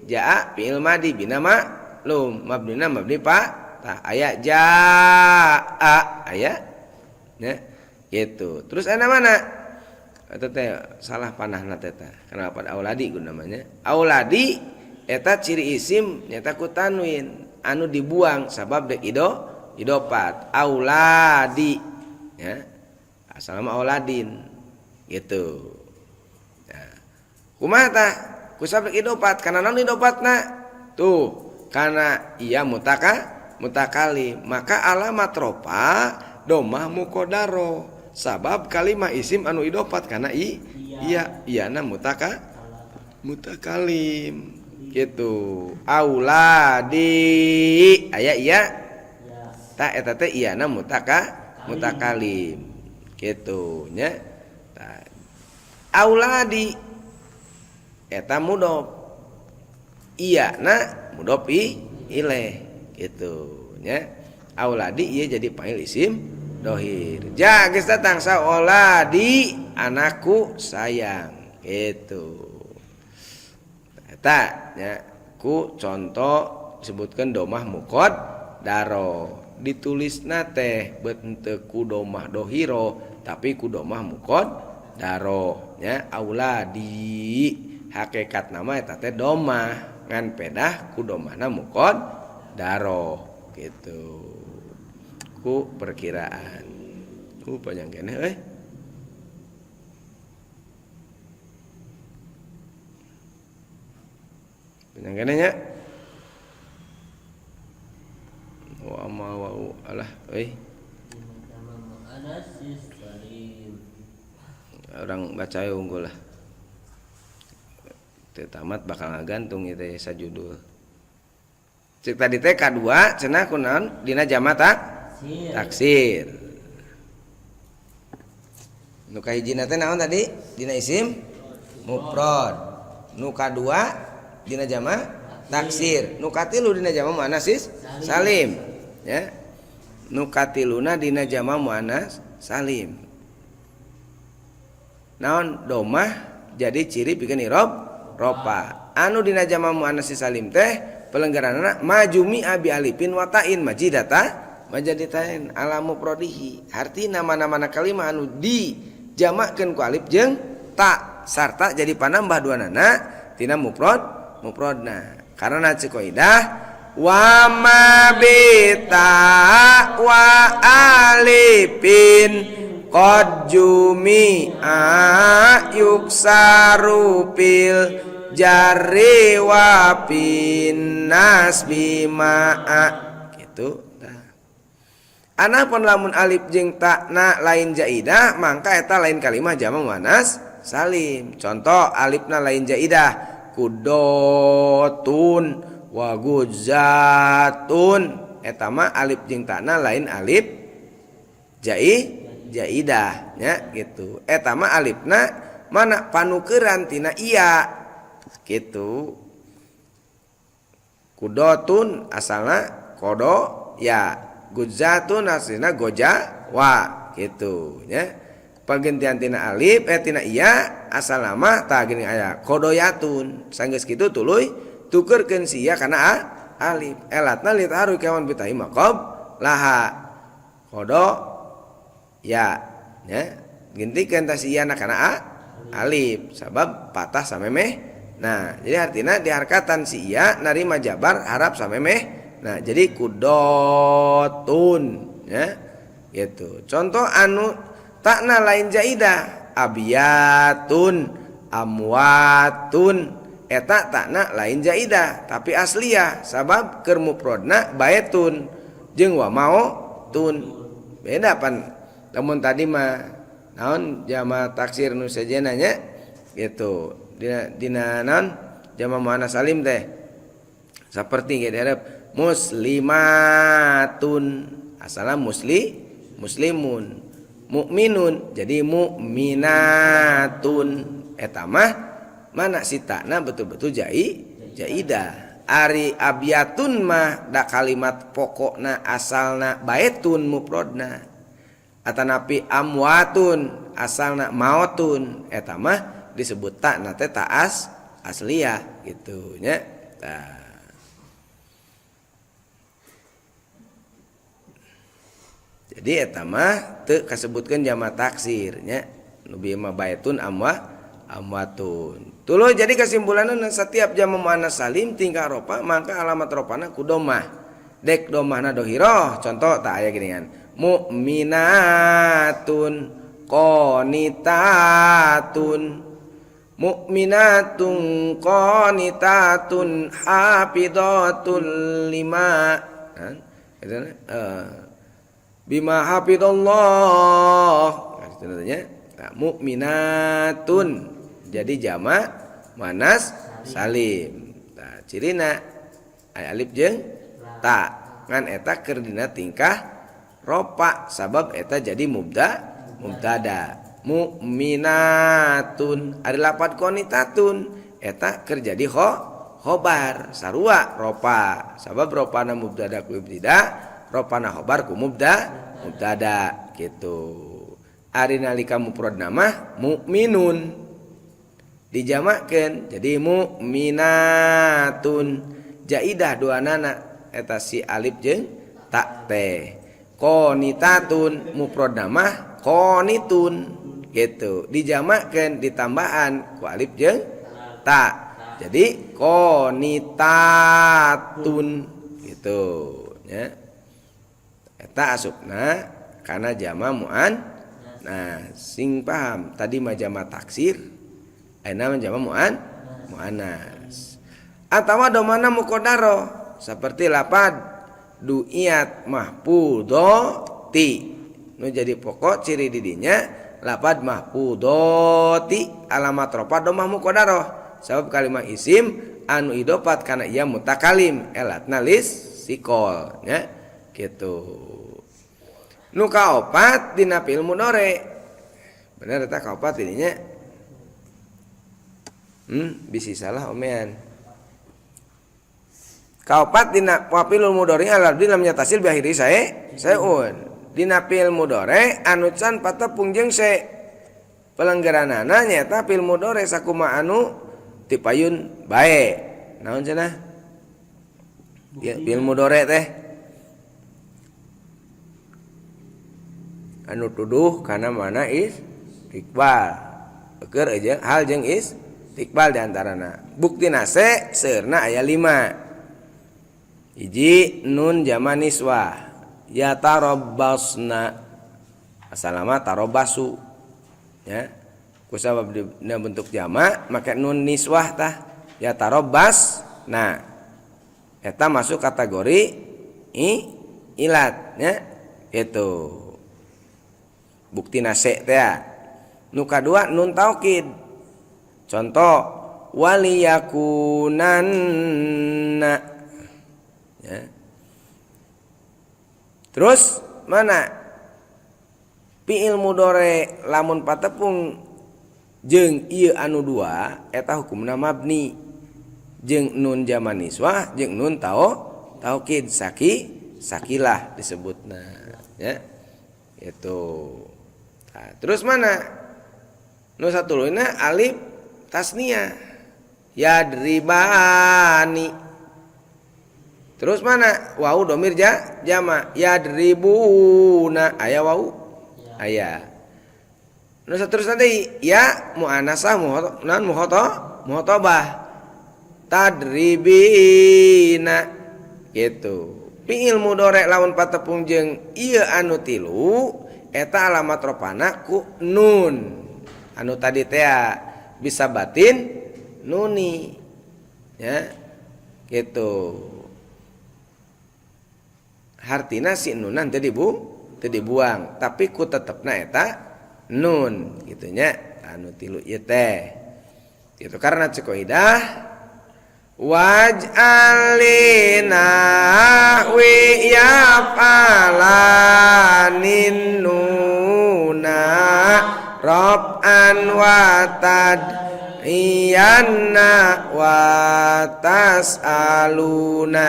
jaa fi'il madi bina ma'lum mabnina mabni pa tah aya jaa aya nya gitu. Terus ana mana eta teh salah panahna teh tah kenapa auladi ku namanya auladi eta ciri isim nyata ku tanwin anu dibuang sabab dek idopat auladi ya asalna auladin gitu. Nah, kumaha tah kusabab idopat kana naon idopatna tuh karena ia mutakalim maka alamat ropa domah muqaddaro sabab kalimah isim anu idopat karena iya iyana mutakalim gitu. Auladi aya iya ta eta teh iyana mutakalim gitu nya. Auladi eta mudhof iyana mudhof ilaih gitu nya. Auladi ieu jadi fa'il isim dohir. Ja geus datang saoladi anakku sayang gitu. Eta nya ku contoh disebutkeun domah muqaddaro ditulisna teh beut henteu ku domah dohiro tapi ku domah muqaddaro nya. Auladi hakikat nama eta teh domah ngan pedah ku domahna muqaddaro gitu ku perkiraan. Panjang keneh euy. Panjang keneh nya. Wa ma wa alah euy. Orang baca unggul lah. Teu tamat bakal ngagantung ieu teh sajudul. Cek tadi teh K2 cenah kunaon dina jama taksir. Nu kahijina teh naon tadi? Dina isim mufrad. Nu kadua dina jama taksir. Nu katilu dina jama muannas salim ya. Nu katiluna dina jama muannas salim. Naon domah jadi ciri pikeun i'rab ropa. Anu dina jama muannas salim teh pelenggaranana majumi abi alifin wa ta'in majidata majaditain ala mufradihi. Hartina mana-mana kalimah anu dijamakkeun ku alif jeung ta sarta jadi panambah duanana tina mufradna. Karena cek kaidah wa ma bita wa alifin qad jumi'a yuksaru fil jarri wa fin nasbi ma'a gitu. Anapun lamun alif jeung ta'na lain jaidah mangka eta lain kalimah jama muannas salim. Contoh alifna lain jaidah kudotun wa guzatun eta mah alif jeung ta'na lain alif jaidah nya gitu. Eta mah alifna mana panukeran tina iya gitu. Kudotun asalna kodo ya, guzatun asalna goja wa gitu nya. Pagentian tina alif tina iya asal nama tah geuning aya kodoyatun sanggeus kitu tuluy tukeurkeun si iya kana alif elatna litaru kewan bitahi maqab laha kodo ya nya gentikeun tah si iya na kana alif sabab patah samemeh. Nah jadi artina diharkatan si iya narima jabar harap samemeh. Nah jadi kudotun ya gitu. Contoh anu takna lain jaidah abiyatun amwatun eta takna lain jaidah tapi asliyah sabab keur mufradna baetun jeung wa mautun. Beda pan lamun tadi mah naon jama taksir nu sejenna nya gitu dina naon jama muannas salim teh saperti ge diharap muslimatun asalna muslimun. Mukminun jadi mukminatun. Eta mah mana sitana betul-betul jaidah. Ari abyatun mah da kalimat pokokna asalna baetun mufradna. Atanapi amwatun asalna mautun eta mah disebut takna teh taas asliyah gitu nya. Tah. Jadi eta mah teu kasebutkeun jama taksir nya. Nu bieu mah baetun amwatun. Tuluy jadi kesimpulanna setiap jama muannas salim tingkah ropa maka alamat ropana ku domah. Dek domahna dohiroh contoh tak aya geuningan. Mukminatun qanitatun mukminatun qanitatun hafizatul lima bima hafizallah katanya mukminatun jadi jama muannas salim. Nah, cirina aya alif jeung ta ngan eta keur dina tingkah ropa sabab eta jadi mubtada mukminatun ari lapat qanitatun eta keur jadi khobar sarua ropa sabab ropana mubtada ku ibtida ropana khobar ku mubtada gitu. Ari nalika mufradna mah mukminun dijamakeun jadi mukminatun jaidah duanana eta si alif jeung ta teh. Qanitatun mufradna mah qanitun gitu dijamakeun ditambahan ku alif jeung ta jadi qanitatun gitu nya. Eta asupna kana jama muan. Nah sing paham tadi mah jama taksir ayeuna mah jama muannas atawa domana muqaddaro seperti lapad du'iyat mahfudhati nu jadi pokok ciri didinya lapad mahfudhati alamat ropa domah muqaddaroh sabab kalimat isim anu idofat kana ieu mutakalim elatna lis sikol nya gitu. Nu kaopat dina fi'il mudhari bener eta kaopat dininya bisi salah omean. Kaopat dina fi'il mudhari alladzi lam yatasil bi akhiri saeun. Dina fi'il mudhari anu can patepung jeung se pelanggaranana nyaeta fi'il mudhari sakumaha anu tipayun bae. Naon cenah? Ya fi'il mudhari teh anu tuduh kana mana istiqbal. Keur aja hal jeung istiqbal di antarana. Buktina se seurna aya 5. Hiji nun jama niswah ya tarabbasna asalama tarabbasu ya kusabab dina bentuk jama make nun niswah tah ya tarabbas. Nah eta masuk kategori ilat nya itu bukti nase teh. Nu kadua nun taukid contoh waliyakunanna ya. Terus mana fi'il mudhari lamun patepung jeung ieu anu dua eta hukumna mabni jeung nun jama niswah jeung nun taukid sakilah disebutna ya itu. Nah, terus mana nu satuluyna alif tasniyah yadribani. Terus mana wau domir jama yadribuna aya wau aya. Nu saterusna deui ya muannasah non muhotobah tadribina gitu. Fi'il mudhari lamun patepung jeung ieu anu tilu eta alamat ropana ku nun anu tadi teh bisa batin nuni ya gitu. Hartina si nunan teu dibuang tapi ku tetepna eta nun gitu nya anu tilu ieu teh gitu karena cekoidah Waj'al linahwi yaf'alanin nuna rob'an watad iyanna wa tas'aluna.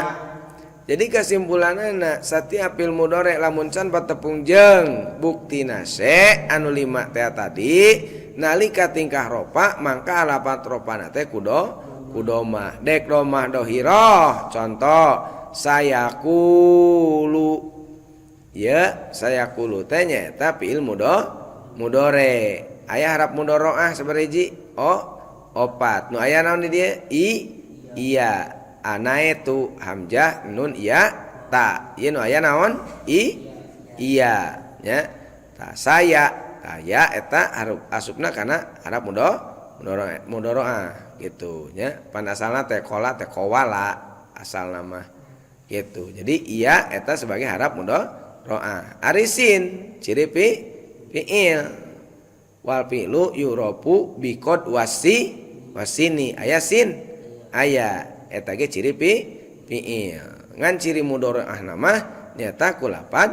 Jadi kesimpulanana setiap fi'il mudhari lamun can patepung jeung bukti nase anu lima teh tadi nalika tingkah ropa mangka alamat ropana teh kudo kudomah dek domah dohiroh. Contoh sayaqulu, ya sayaqulu teh nyaeta fi'il mudhari. Aya harap mudharaah sabaraha? Oh, opat. Nu aya naon di dieu? I iya anaetu hamzah nun iya ta. Ieu nu aya naon? I iya nya. Ta saya ta ya eta haruf asupna kana harap mudharaah gitu nya. Pan asalna teh qola teh qawala asal nama gitu. Jadi iya eta sebagai harap mudharaah. Ari sin ciri fi'il. Wal fi'lu yurofu biqod wasi wasini. Aya sin aya eta ge ciri fi'il. Ngan ciri mudharaah nama nyata ku lapad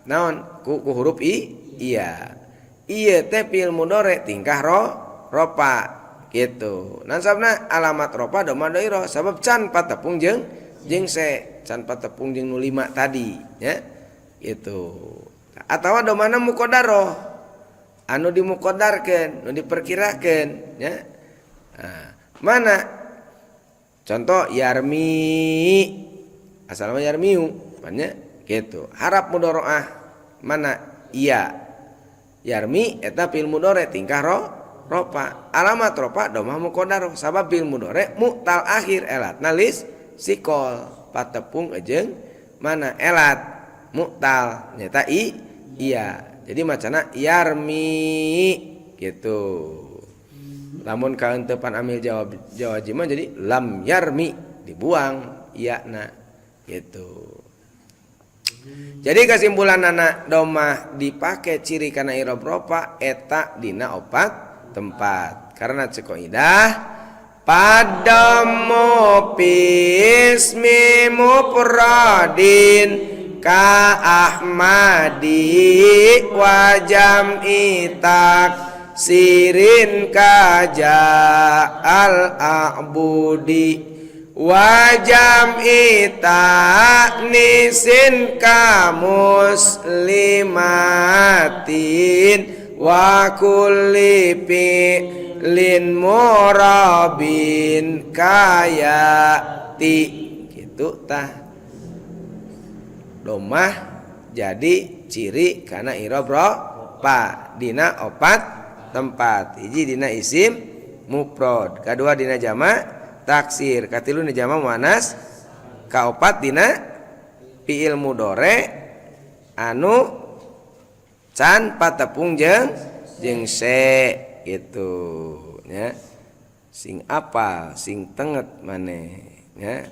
naon ku huruf i iya. Ieu teh fi'il mudhari tingkah ropa gitu. Nan sabna alamat ropa doma doiro sabab can patepung jeung se can patepung jeung nu lima tadi nya gitu. Atawa domana muqaddaroh anu dimuqaddarkeun, nu diperkirakeun nya. Nah, mana contoh yarmi asalna yarmiu nya gitu. Harap mudharaah mana iya yarmi eta fi'il mudhari tingkah ropa. Alamat ropa domah muqaddaroh sabab fi'il mudhari mu'tal akhir elatna lis sikol patepung jeung mana elat mu'tal nyata i iya. Jadi macana yarmi gitu. Lamun kaentepan amil jawab jawajima jadi lam yarmi dibuang iya na gitu. Jadi kesimpulan anak domah dipakai ciri karena irob ropa eta dina opat tempat. Karena cek kaidah padamu pismi mufradin ka ahmadi wa jam'i taksirin ka ja'al a'budi wa jam'i ta'nisin ka muslimatin wa kulli fi'lin murabin kayati gitu tah. Domah jadi ciri karena irob ropa dina opat tempat. Hiji dina isim mufrad, kadua dina jama taksir, katilu dina jama muannas, kaopat dina fi'il mudhari anu can patepung jeung se gitu nya. Sing apal sing tenget maneh nya.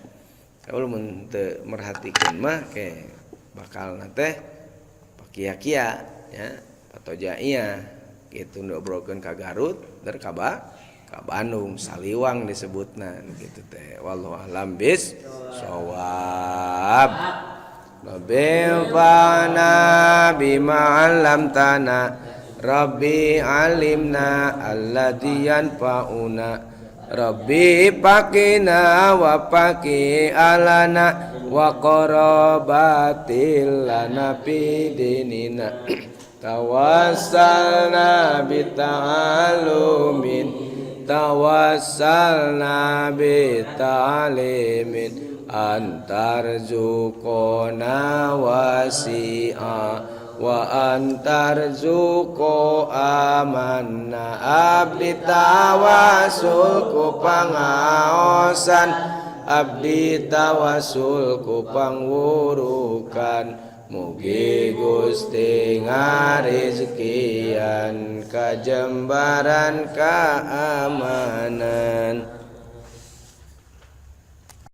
Kalau mun teu merhatikeun mah ke bakal teh pakia-kia nya patojaia gitu ngobrolkeun ka Garut der ka Bandung Saliwang disebutna gitu teh. Wallahu a'lam bis shawab. Rabbil fa'na bima 'allamtana Rabbi alimna alladzi yanfa'una Rabbi faqina wa faqi alana wa qarabatil lana fi dinina tawassalna bi ta'alumin tawassalna bi ta'alimin antarzuqona wasi'a wa antarzuqo amanna abdi tawasul ku pangaosan abdi tawasul ku pangwurukan mugi Gusti ngarizkian kajembaran keamanan.